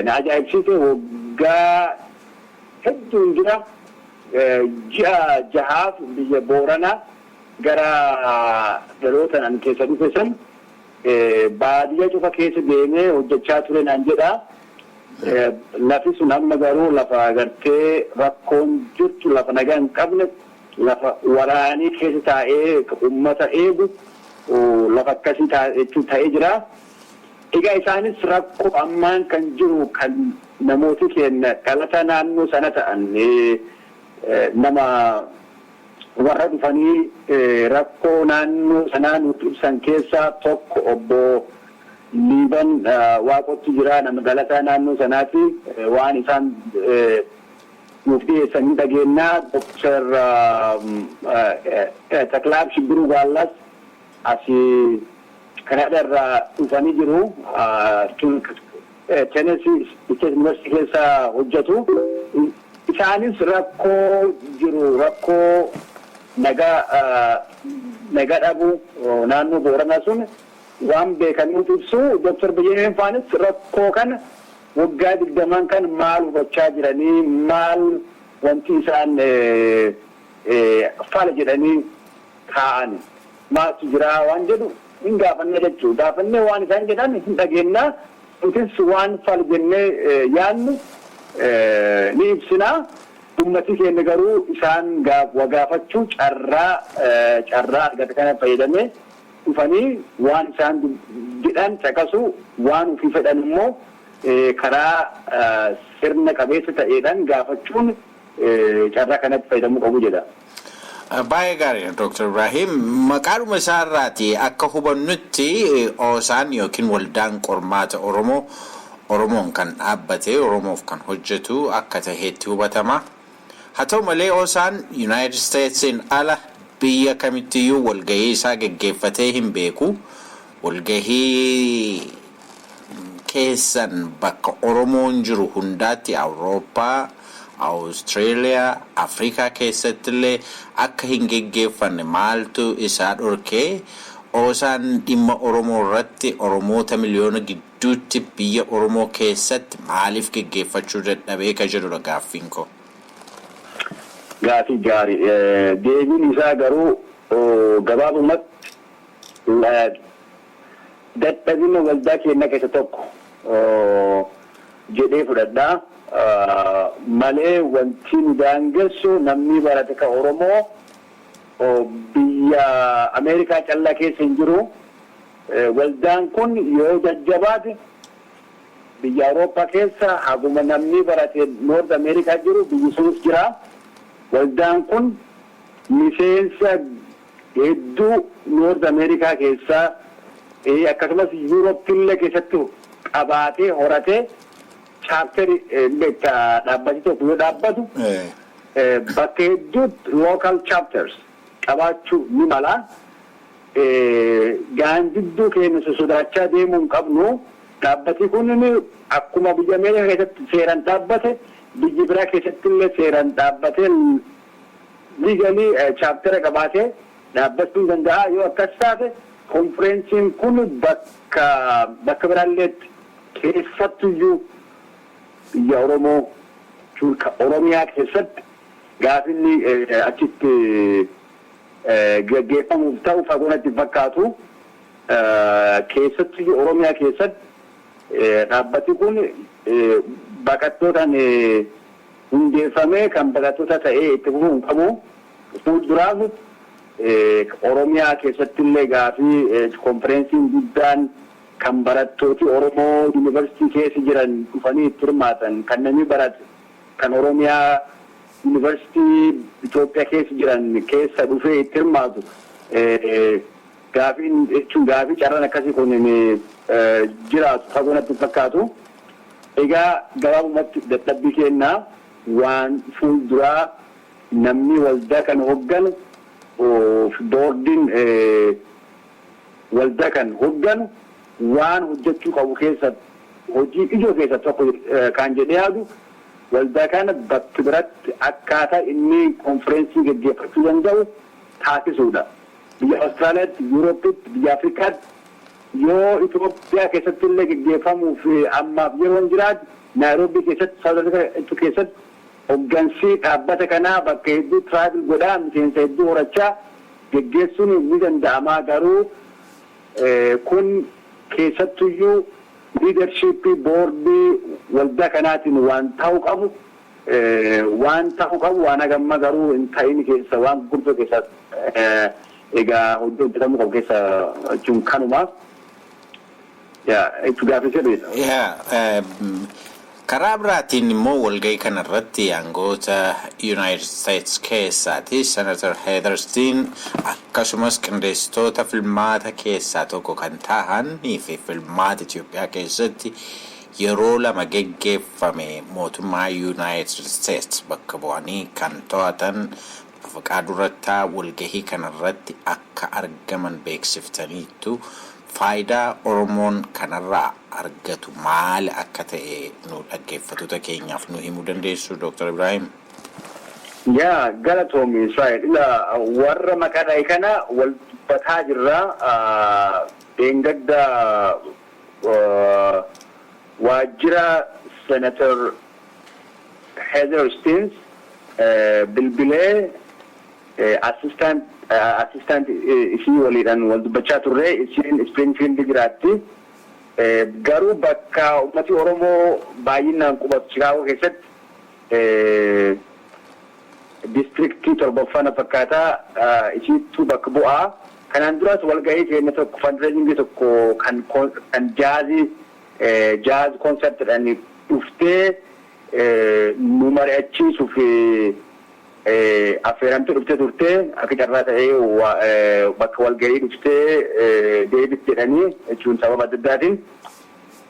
na ajaa'ibsiise, waggaa hedduun jira ji'a 6f biyya Booranaa gara dhaloota an keessa dhufe san baadiyyaa cufa keessa deemee hojjechaa ture naan jedha. Lafi sun amma garuu lafa agartee rakkoon jirtu, lafa nagaa hin qabne. Lafa waraanii keessa taa'ee uummata eegu lafa akkasii ta'ee jira. Egaa isaanis rakkoo ammaan kan jiru kan namooti keenya dhalata naannoo sana ta'an, nama warra dhufanii rakkoo naannoo sanaa nuuf ibsan keessaa tokko obbo Liiban Waaqotti jira, nama dhalataa naannoo sanaati. Waan isaan nuuf dhiyeessanii dhageenyaa. Doktar Taklaab Shibbiruu Gaallas asii Kanada irraa dhufanii jiru. Tennessee State University keessa hojjetu. Isaanis rakkoo jiru, rakkoo nagaa dhabu naannoo Booranaa sun waan beekaniif ibsu. Doktar Bayyaneen faanis rakkoo kana waggaa 20n kan maal hubachaa jiranii, maal wanti isaan fala jedhanii kaa'an, maaltu jira waan jedhu hin gaafanne jechuudha. Gaafannee waan isaan jedhan hin dhageenyaa. Nutis waan fala jennee yaadnu ni ibsinaa. Ummati keenya garuu isaan gaafachuu carraa argate kana fayyadamee dhufanii waan isaan jedhan caqasu, waan ofii fedhan immoo karaa sirna qabeessa ta'eedhaan gaafachuun carraa kanatti fayyadamuu qabu jedha. Baay'ee gaariidha, Dr. Ibrahim. Maqaadhuma isaarraati akka hubannutti OSAn yookiin Waldaan Qormaata Oromoo Oromoon kan dhaabbate, Oromoof kan hojjetu akka taheetti hubatama. Haa ta'u malee, OSAn United Statesiin ala biyya kamittiyyuu walgahii isaa geggeeffatee hin beeku. Walgahii keessan bakka Oromoon jiru hundaatti, Awurooppaa, Awustreeliyaa, Afrikaa keessatti illee akka hin geggeeffanne maaltu isaa dhorkee? OSAn dhimma Oromoo irratti Oromoota miliyoona gidduutti biyya Oromoo keessatti maaliif geggeeffachuu dadhabee ka jedhudha gaaffiin koo. Gaafii gaarii. Deebiin isaa garuu gabaabumatti dadhabina waldaa keenya keessa tokko jedhee fudhadhaa. Malee wanti nu daangessu namni barate ka Oromoo biyya Ameerikaa callaa keessa hin jiru. Waldaan kun yoo jajjabaate biyya Awurooppaa keessa haguma namni barate North Ameerikaa jiru biyyi sunis jira. Waldaan kun miseensa hedduu North Ameerikaa keessaa, akkasumas Yuurooppillee keessatti qabaatee horatee, chapterii dhaabbati tokko yoo dhaabbatu bakka hedduutti local chapters qabaachuu ni mala. Gaandidduu keenya sosodaachaa deemuu hin qabnu. Dhaabbati kun akkuma biyya Ameerikaa keessatti seeraan dhaabbate, biyyi biraa keessatti illee seeraan dhaabbatee legally chaptera qabaatee dhaabbachuu hin danda'a. Yoo akkas taate konfereensiin kun bakka biraalleetti, keessattuyyuu biyya Oromoo, Oromiyaa keessatti gaafinni achitti gaggeeffamuuf ta'u fagoo natti fakkaatu. Keessattuyyuu Oromiyaa keessatti dhaabbati kun baqattootaan hundeeffamee kan baqattoota ta'ee itti fufuu hin qabu. Fuulduraaf Oromiyaa keessatti illee gaafii konfereensiin guddaan kan barattooti Oromoo yuunivarsiitii keessa jiran dhufanii itti hirmaatan, kan namni barate kan Oromiyaa yuunivarsiitii Itoophiyaa keessa jiran keessa dhufee itti hirmaatu, gaafiin jechuun gaafii carraan akkasii kun jiraatu fagoo natti fakkaatu. Egaa gabaabumatti dadhabbii kennaa waan fuulduraa namni waldaa kana hogganu, boordiin waldaa kan hogganu, waan hojjechuu qabu keessa hojii ijoo keessa tokko kan jedhee yaadu waldaa kana bakki biratti akkaataa inni konfereensii gaggeeffachuu danda'u taasisuudha. Biyya Awustiraaliyaatti, Yuurooppitti, biyya Afrikaatti, yoo Itoophiyaa keessatti illee gaggeeffamuuf ammaaf yeroon jiraatu, Naayiroobii keessatti, South Africa keessatti hoggansi dhaabbata kanaa bakka hedduu travel godhaa, miseensa hedduu horachaa geggeessuun ni danda'ama. Garuu kun keessattuyyuu leadershipii boordii waldaa kanaatiin waan ta'uu qabu. Waan ta'uu qabu, waan hagamma garuu hin ta'in keessa, waan gurguddoo keessa, egaa hojii hojjetamuu qabu keessa jechuun kanuma. Itti gaaffii sirriidha. Karaa biraatiin immoo walgahii kanarratti aangoota United States keessaati Senator Heather Steans, akkasumas qindeessitoota filmaata keessaa tokko kan ta'anii fi filmaata Itoophiyaa keessatti yeroo lama geggeeffame mootummaa United States bakka bu'anii kan to'atan Bafaqaaduu Rattaa walgahii kanarratti akka argaman beeksiftaniittu. Faayidaa Oromoon kanarraa argatu maali akka ta'e nu dhaggeeffattoota keenyaaf nu himuu dandeessu, Dr. Ibrahim? Yaa, galatoomi Israa'el. Ila, warra maqaa dhahe kana wal dubbataa jirra. Dheengadda waajjira Senator Heather Steans bilbilee assistant isii waliidhaan wal dubbachaa turre. Isiin Springfield jiraatti. Garuu bakka uummati Oromoo baay'inaan qubatu Chicago keessatti districtii torbaffaa na fakkaataa isiittuu bakka bu'aa. Kanaan duras walgahii keenya tokko, fundraisingii tokko kan jazz concertidhaan dhuftee nu mari'achiisuuf affeeramtee dhuftee turte. Akka carraa ta'ee bakka walgahii dhuftee deebit jedhanii jechuun sababa adda addaatiin.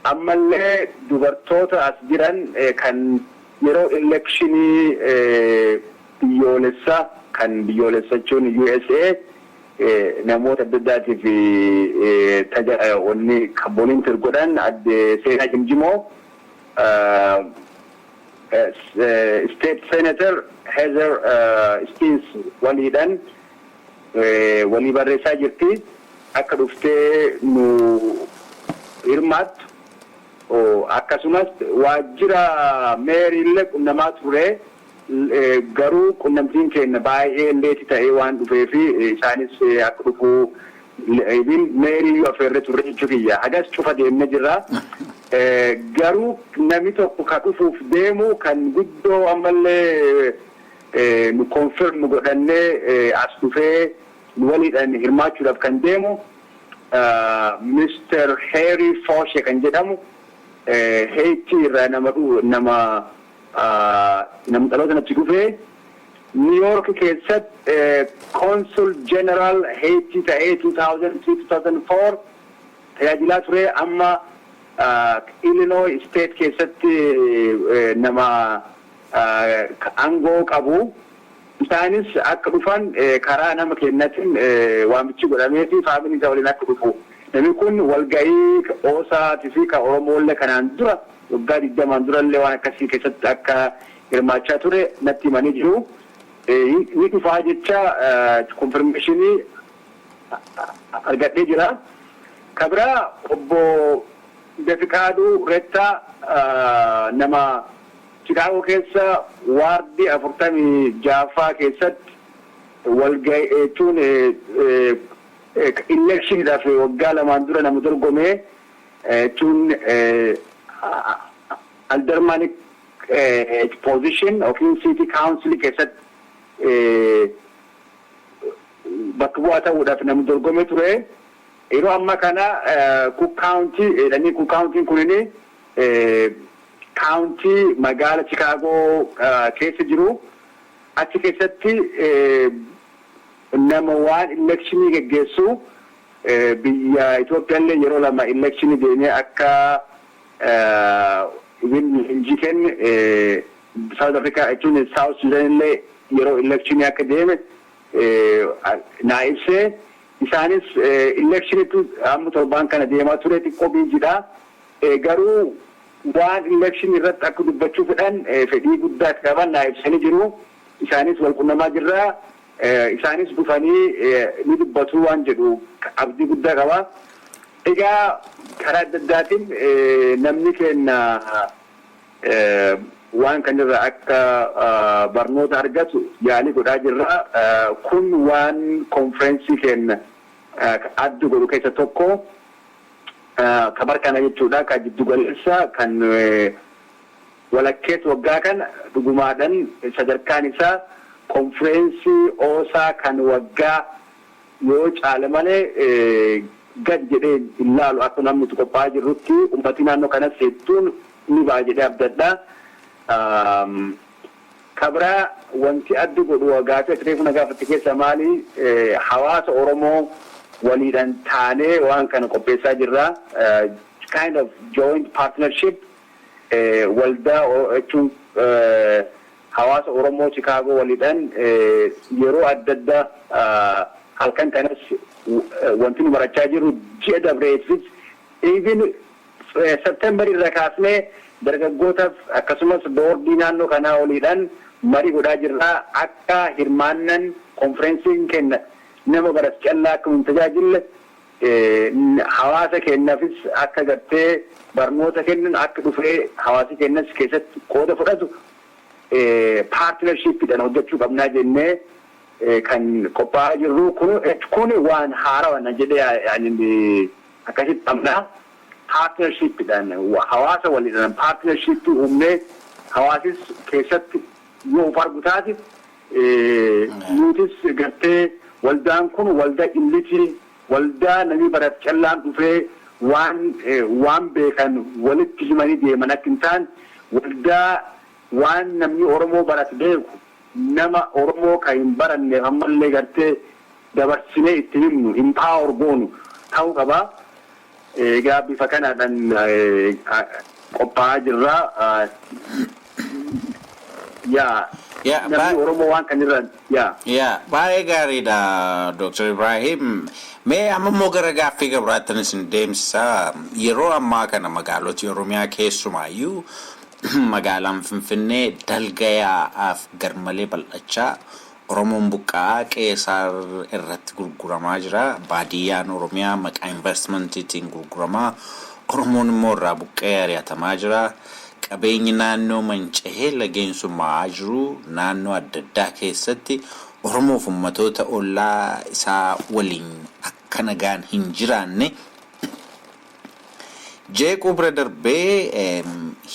Ammallee dubartoota as jiran kan yeroo electionii biyyoolessaa, kan biyyoolessa jechuun USA, namoota adda addaatiif wanni kan volunteer godhan, adde Seenaa Jimjimoo State Senator Heather Steans waliidhaan walii barreessaa jirti. Akka dhuftee nu hirmaattu. Akkasumas waajjira mayorillee qunnamaa ture. Garuu qunnamtiin keenya baay'ee late ta'ee waan dhufee fi isaanis akka dhufuu mayoriyyuu affeerree turre jechuu kiyya. Hagas cufa deemnee jirra. Garuu namni tokko ka dhufuuf deemu kan guddoo ammallee nu confirm godhannee as dhufee nu waliidhaan hirmaachuudhaaf kan deemu Mr. Harry Foshe kan jedhamu, Haiti irraa nama dhaloota achi dhufee New York keessatti Consul General Haiti ta'ee 2003-2004 tajaajilaa ture. Amma Illinois State keessatti nama aangoo qabu. Isaanis akka dhufan karaa nama kennatiin waamichi godhamee fi family isaa waliin akka dhufu. Namni kun walgahii OSAtii fi kan Oromooillee kanaan dura waggaa 20n durallee waan akkasii keessatti akka hirmaachaa ture natti himanii jiru. Ni dhufaa jecha confirmationii argadhee jira. Kabiraa obbo Befiqaaduu Rettaa, nama Chicago keessa wardii 46ffaa keessatti walgahii jechuun electioniidhaaf waggaa lamaan dura nama dorgomee jechuun aldermanic position yookiin city council keessatti bakka bu'aa ta'uudhaaf nama dorgomee ture. Yeroo ammaa kana Cook County jedhanii, Cook County kunini county magaala Chicago keessa jiru. Achi keessatti nama waan electionii geggeessu, biyya Itoophiyaallee yeroo lama electionii deemee akka leenjii kenne, South Africa jechuun South Sudan illee yeroo electionii akka deeme naa ibsee. Isaanis electionitu amma torbaan kana deemaa ture, xiqqoo busydha. Garuu waan electionii irratti akka dubbachuu fedhan, fedhii guddaa qaban naa ibsanii jiru. Isaanis wal qunnamaa jirra. Isaanis dhufanii ni dubbatu waan jedhu abdii guddaa qaba. Egaa karaa adda addaatiin namni keenya waan kanarra akka barnoota argatu yaalii godhaa jirra. Kun waan conferenceii keenya adda godhu keessa tokko kabar kana jechuudha. Kan jiddu galeessa kan Walakkeessa waggaa kana dhugumaadhaan sadarkaan isaa konfireensii OSA kan waggaa yoo caale malee gad jedhee hin laalu. Akka namni itti qophaa'aa jirrutti uummatni naannoo kanas hedduun ni ba'a jedhee abdadha. Kabraa wanti addi godhu gaafii ati reefu na gaafatte keessa maali? Hawaasa Oromoo waliidhaan taanee waan kana qopheessaa jirra. Kind of joint partnership, waldaa jechuun hawaasa Oromoo Chicago waliidhaan yeroo adda addaa halkan kanas wanti nu barachaa jirru, ji'a dabreeffis, even September irra kaasnee dargaggootaaf akkasumas boordii naannoo kanaa waliidhaan marii godhaa jirra, akka hirmaannan konferensiin kenna nama baras callaa akka hin tajaajille, hawaasa keenyaafis akka gartee barnoota kennan, akka dhufee hawaasi keenyas keessatti qooda fudhatu, partnershipidhaan hojjechuu qabnaa jennee kan qophaa'aa jirru kun waan haarawaa jedhee akkasitti qabnaa. Partnershipidhaan hawaasa waliidhaan partnershipii uumnee hawaasis keessatti yoo of argu taate, nutis gartee waldaan kun waldaa illitii, waldaa namni barat callaan dhufee waan beekan walitti himanii deeman akka hin taane, waldaa waan namni Oromoo barate beeku nama Oromoo kan hin baranne ammallee gartee dabarsinee itti himnu, empower goonu ta'uu qaba. Egaa bifa kanaadhaan qophaa'aa jirra. Yaa, namni Oromoo waan kanirra yaa. Yaa, baay'ee gaariidha, Dr. Ibrahim. Mee amma immoo gara gaaffii gabiraattan isin deemsisa. Yeroo ammaa kana magaalota Oromiyaa, keessumaayyuu magaalaan Finfinnee, dalga yaa'aaf garmalee bal'achaa, Oromoon buqqa'aa qe'eesaa irratti gurguramaa jira. Baadiyyaan Oromiyaa maqaa investmentiitiin gurguramaa. Oromoon immoo irraa buqqa'ee ari'atamaa jira. Qabeenyi naannoo manca'ee lageen summaa'aa jiru. Naannoo adda addaa keessatti Oromoof ummatoota ollaa isaa waliin akka nagaan hin jiraanne jeequu bira darbee,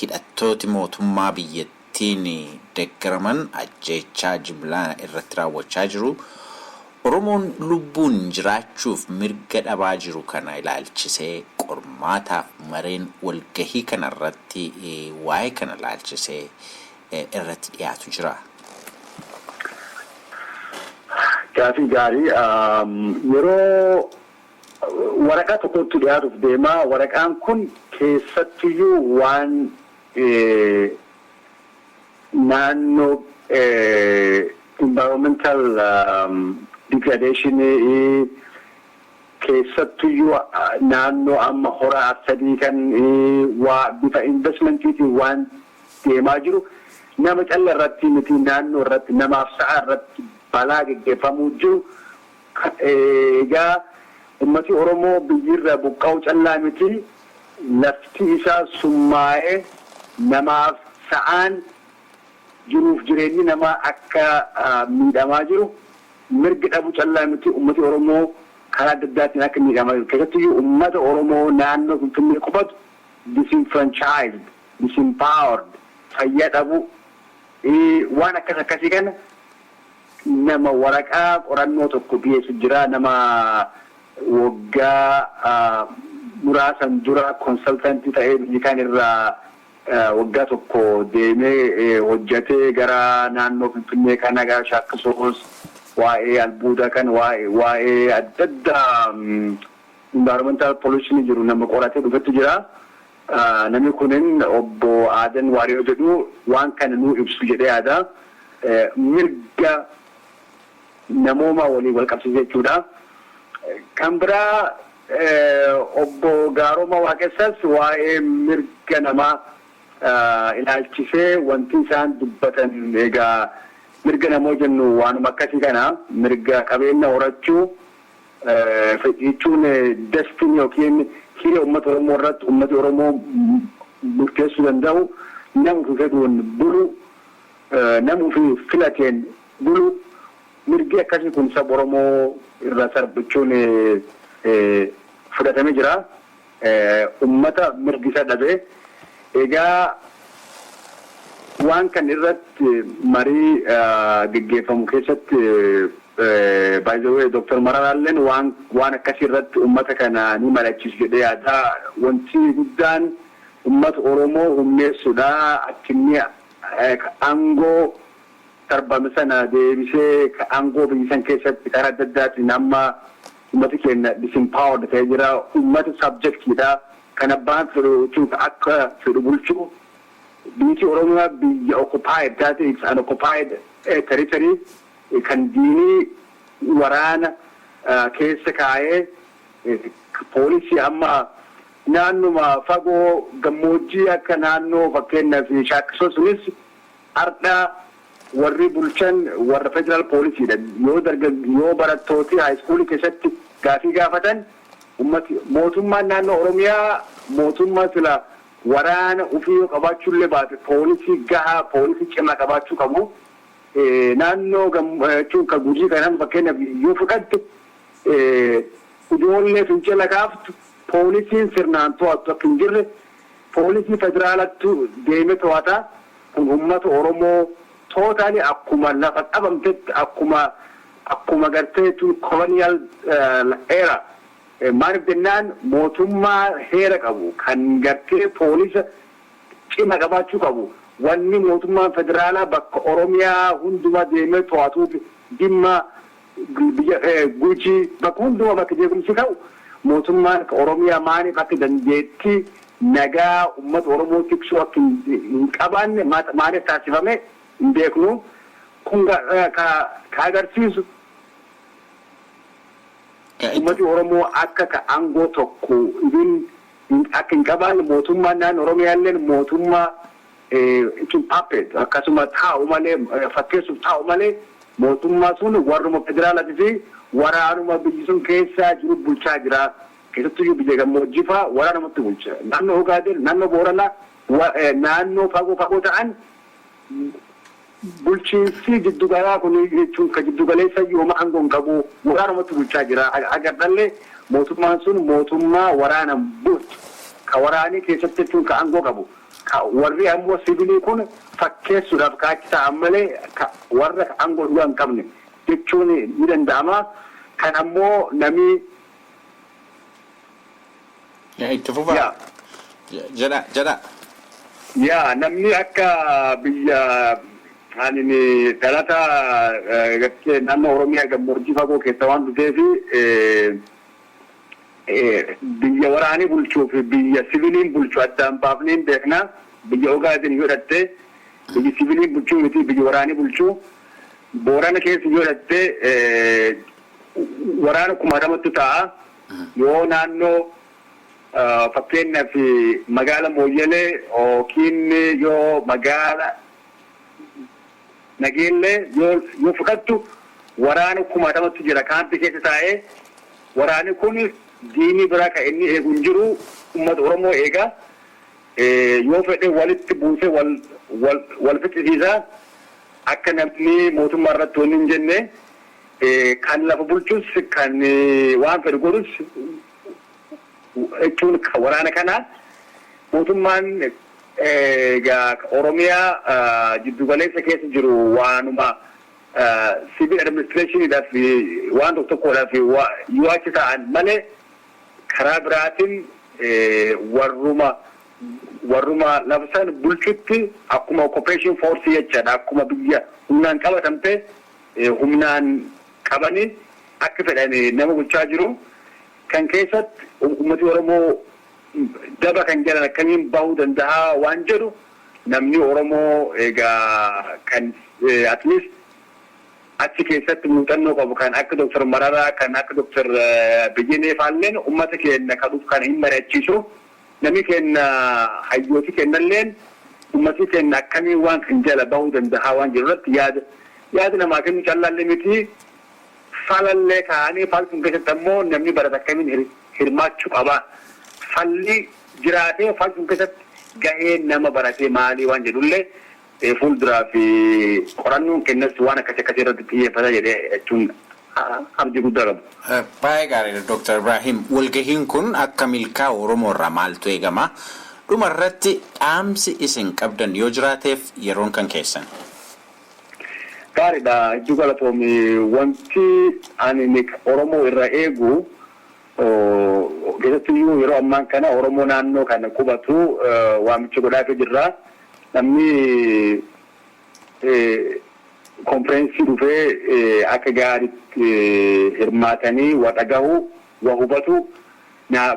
hidhattooti mootummaa biyyattiin deeggaraman ajjeechaa jimlaa irratti raawwachaa jiru. Oromoon lubbuun jiraachuuf mirga dhabaa jiru kana ilaalchisee qormaataaf mareen walgahii kana irratti waa'ee kana ilaalchisee irratti dhiyaatu jira. Gaafii gaarii. Yeroo waraqaa tokkotti dhiyaatuuf deemaa, waraqaan kun keessattiyyuu waan naannoo environmental degradation, keessattiyyuu naannoo amma Hora Arsadii kan waa bifa investmentiitiin waan deemaa jiru, nama calla irratti miti, naannoo irratti, namaaf sa'a irratti balaa geggeeffamuu jiru. Egaa ummati Oromoo biyyirra buqqa'u callaa miti, lafti isaa summaa'ee namaaf sa'aan jiruuf jireenyi namaa akka miidhamaa jiru, mirgi dhabu callaa miti, ummati Oromoo karaa adda addaatiin akka miidhamaa jiru, keessattiyyuu ummata Oromoo naannoo Finfinnee qubatu disenfranchised, disempowered, fayyaa dhabu, waan akkas akkasii kana nama waraqaa qorannoo tokko dhiyeessu jira. Nama waggaa muraasan dura consultantii ta'ee biyyi kan irraa waggaa tokko deemee hojjetee gara naannoo Finfinnee kana, gara Shaakkisoos, waa'ee albuuda kan waa'ee adda addaa environmental pollution jiru nama qoratee dhufetu jira. Namni kunin obbo Aadan Waariyoo jedhu, waan kana nuu ibsu jedhee yaada. Mirga namooma waliin wal qabsiise jechuudha. Kan biraa obbo Gaaroma Waaqessas waa'ee mirga namaa ilaalchisee wanti isaan dubbatan, egaa mirga namoo jennu waanuma akkasii kana, mirga qabeenya horachuu jechuun destiny yookiin hiree uummata Oromoo irratti uummati Oromoo murteessuu danda'u, nama ofii fedhuun bulu, nama ofii filateen bulu, mirgi akkasii kun saba Oromoo irra sarbachuun fudhatamee jira. Uummata mirgi isa dhabe. Egaa Waan kan irratti marii geggeeffamu keessatti, by the way, Dr. Mararaalleen waan akkasii irratti uummata kana ni mari'achiisu jedhee yaada. Wanti guddaan uummata Oromoo humneessuudha. Akkinni aangoo darbame sana deebisee aangoo biyya san keessatti karaa adda addaatiin amma uummati keenya disempowered ta'ee jira. Uummata subjectiidha. Kan abbaan fedhu akka fedhu bulchuu. Biyyi Oromiyaa biyya occupied taate, it's an occupied territory, kan diinii waraana keessa kaa'ee, poolisii amma naannuma fagoo gammoojjii akka naannoo fakkeenyaaf Shaakkisoo sunis har'a warri bulchan warra federal poolisiidha. Yoo barattooti high schoolii keessatti gaafii gaafatan, ummati mootummaan naannoo Oromiyaa mootummaa sila waraana ofii yoo qabaachuullee baate poolisii gahaa, poolisii cimaa qabaachuu qabu. Naannoo jechuun kan Gujii kanan fakkeenyaaf yoo fudhatte, ijoollee fincila kaaftu poolisiin sirnaan to'attu akka hin jirre, poolisii federaalattu deeme to'ata. Kun uummata Oromoo totally akkuma lafa dhabamtetti, akkuma gartee colonial era. Maaliif jennaan, mootummaa heera qabu kan gartee poolisa cima qabaachuu qabu, wanni mootummaan federaalaa bakka Oromiyaa hundumaa deemee to'atuuf, dhimma biyya Gujii bakka hundumaa bakka jeequmsi ka'u, mootummaan Oromiyaa maaliif akka dandeettii nagaa uummata Oromoo tiksuu akka hin qabaanne maaliif taasifame hin beeknu. Kun ka agarsiisu uummati Oromoo akka ka aangoo tokko akka hin qabaanne, mootummaan naannoo Oromiyaa illee mootummaa jechuun puppet akkasuma taa'u malee, fakkeessuuf taa'u malee, mootummaa sun warruma federaalaatii fi waraanuma biyyi sun keessaa jiru bulchaa jira. Keessattuu biyya gammoojjii fa'aa waraanumatti bulcha. Naannoo Ogaadeen, naannoo Booranaa, naannoo fagoo fagoo ta'an bulchiinsi jiddugalaa kun jechuun ka jiddugaleessa yooma aangoo hin qabu, waraanumatti bulchaa jira. Agarrallee mootummaan sun mootummaa waraana bulchu, ka waraanii keessatti jechuun ka aangoo qabu. Ka warri ammoo sivilii kun fakkeessuudhaaf ka achi ta'an malee ka warra aangoo dhugaa hin qabne jechuun ni danda'ama. Kan ammoo namni Itti fufaa. Jedha jedha. Yaa, namni akka biyya ani dhalata gartee naannoo Oromiyaa gammoojjii fagoo keessa waan dhufeef, biyya waraanii bulchuu fi biyya siviiliin bulchu addaan baafnee hin beekna. Biyya Ogaaden yoo dhatte, biyyi siviiliin bulchuu miti, biyya waraanii bulchuu. Boorana keessa yoo dhatte, waraana kumaatamatti ta'a. Yoo naannoo fakkeenyaaf magaala Mooyyalee yookiin yoo magaala Nageellee yoo fudhattu, waraana kumaatamatti jira kaampii keessa taa'ee. Waraanni kun diinii biraa kan inni eegu hin jiru, uummata Oromoo eega. Yoo fedhe walitti buusee wal wal wal ficcisiisa, akka namni mootummaa irratti wanni hin jenne. Kan lafa bulchus, kan waan fedhe godhus jechuun waraana kana. Mootummaan egaa Oromiyaa jiddugaleessa keessa jiru waanuma civil administrationiidhaaf waan tokko tokkodhaaf yoo achi ta'an malee, karaa biraatiin warruma lafa san bulchutti akkuma occupation force jechaadha, akkuma biyya humnaan qabatamte humnaan qabanii akka fedhan nama bulchaa jiru. Kan keessatti uummati Oromoo daba kan jedhan akkamiin bahuu danda'a waan jedhu, namni Oromoo egaa kan at least achi keessatti muuxannoo qabu, kan akka Dr. Mararaa, kan akka Dr. Biyyinee faalleen uummata keenya kan dhufu kan hin mari'achiisu. Namni keenya, hayyooti kennalleen, uummati keenya akkamiin waan kan jala bahuu danda'a waan jiru irratti yaada namaa kennu callaallee miti, falallee kaa'anii, fal sun keessatti ammoo namni barate akkamiin hirmaachuu qaba, falli jiraatee fal sun keessatti gaheen nama baratee maalii waan jedhullee fuulduraa fi qorannoon kennas waan akkasii akkasii irratti xiyyeeffata jedhee jechuun abdii guddaa qabu. Baay'ee gaariidha, Dr. Ibrahim. Walgahiin kun akka milkaa'u Oromoo irraa maaltu eegama? Dhuma irratti dhaamsi isin qabdan yoo jiraateef yeroon kan keessan. Gaariidha. Hedduu galatoomi. Wanti ani Oromoo irra eegu, keessattiyyuu yeroo ammaan kana Oromoo naannoo kana qubatu waamicha godhaafii jirra. Namni konfereensii dhufee akka gaariitti hirmaatanii wa dhagahu, wa hubatu,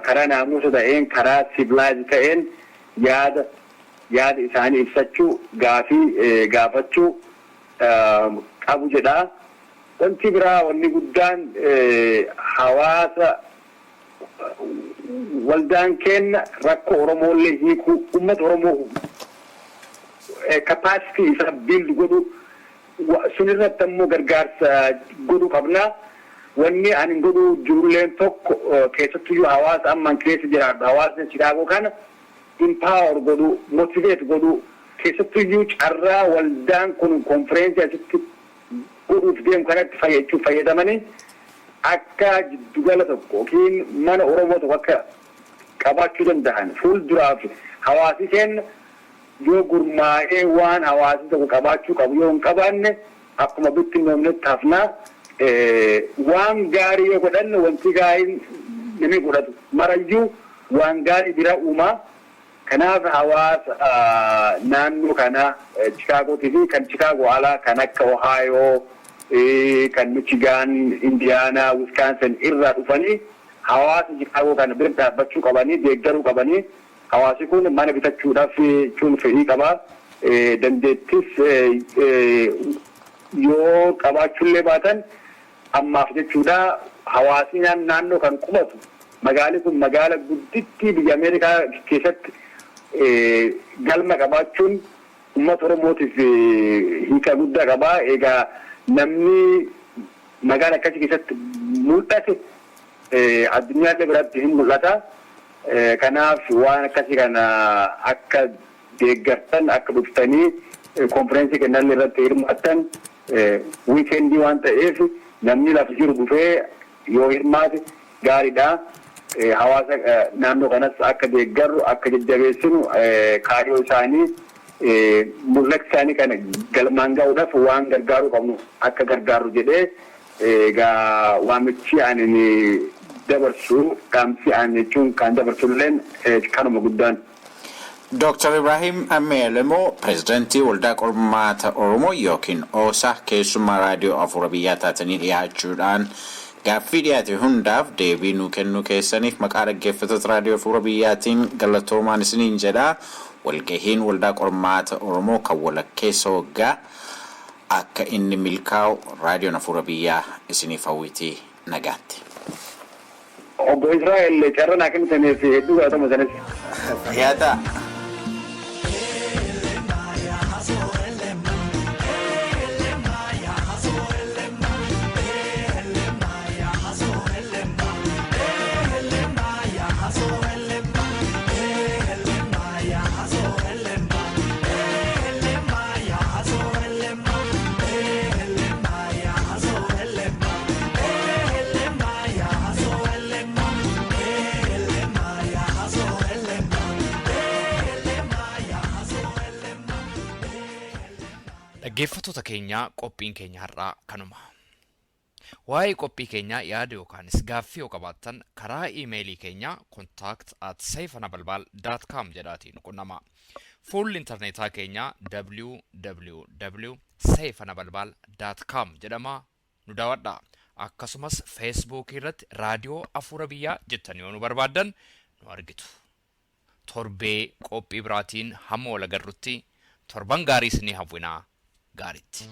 karaa naamusa ta'een, karaa civilized ta'een yaada isaanii ibsachuu, gaafii gaafachuu qabu jedha. Wanti biraa, wanni guddaan, hawaasa waldaan kenna rakkoo Oromoollee hiikuu, uummata Oromoo capacity isaa build godhu sun irratti ammoo gargaarsa godhuu qabna. Wanni ani godhuu jirulleen tokko, keessattuyyuu hawaasa amman keessa jiraadhu, hawaasni Chicago kana empower godhuu, motivate godhuu, keessattuyyuu carraa waldaan kun konfereensii asitti godhuuf deemu kanatti fayyadamanii akka jiddugala tokko yookiin mana Oromoo tokko akka qabaachuu danda'an, fuulduraaf hawaasi keenya yoo gurmaa'ee waan hawaasni tokko qabaachuu qabu yoo hin qabaanne, akkuma bittinnoomnetti hafnaa. Waan gaarii yoo godhanne, wanti gaariin namni godhatu marayyuu waan gaarii bira uumaa. Kanaaf hawaasa naannoo kana Chicaagootii fi kan Chicaagoo alaa, kan akka Ohio, kan Michigan, Indiana, Wisconsin irraa dhufanii hawaasa Chicaagoo kana bira dhaabbachuu qabanii, deeggaruu qabanii. Hawaasi kun mana bitachuudhaaf jechuun fedhii qabaa. Dandeettis yoo qabaachuullee baatan ammaaf jechuudha, hawaasni naannoo kan qubatu, magaalli kun magaala guddittii biyya Ameerikaa keessatti galma qabaachuun uummata Oromootiif hiika guddaa qabaa. Egaa namni magaala akkasii keessatti mul'ate addunyaallee biratti hin mul'ata. Kanaaf waan akkasii kana akka deeggartan, akka dhuftanii konfereensii kennallee irratti hirmaattan, weekendii waan ta'eef namni lafa jiru dhufee yoo hirmaate gaariidha. Hawaasa naannoo kanas akka deeggarru, akka jajjabeessinu, kaayyoo isaanii, mul'ata isaanii kana galmaan ga'uudhaaf waan gargaaruu qabnu akka gargaarru jedhee, egaa waamichi ani dabarsu, dhaamsi ani jechuun kan dabarsulleen kanuma guddaan. Dr. Ibrahim Ameelemoo, Pireezidantii Waldaa Qormaata Oromoo yookiin OOSA, keessummaa Raadiyoo Afuura Biyyaa taatanii dhiyaachuudhaan gaaffii dhiyaate hundaaf deebii nuu kennuu keessaniif maqaa dhaggeeffattoota Raadiyoo Afuura Biyyaatiin galatoomaan isiniin jedha. Walgahiin Waldaa Qormaata Oromoo kan walakkeessa waggaa akka inni milkaa'u Raadiyoon Afuura Biyyaa isiniif hawwitii, nagaatti. Obbo Israa'el, carraa naa kennitaniif hedduu galatama sanis. Fayyaa ta'a. Dhaggeeffattoota keenya, qophiin keenya har'aa kanuma. Waa'ee qophii keenyaa yaada yookaanis gaaffii yoo qabaattan, karaa iimeelii keenya contact@seifanabalbal.com jedhaatiin qunnama. Fuulli intarneetaa keenya www.seifanabalbal.com jedhama, nu daawwadha. Akkasumas Feesbuukii irratti Raadiyoo Afuura Biyyaa jettanii yoo nu barbaaddan nu argitu. Torbee qophii biraatiin hamma wal agarrutti torban gaarii isinii hawwinaa, gaariitti.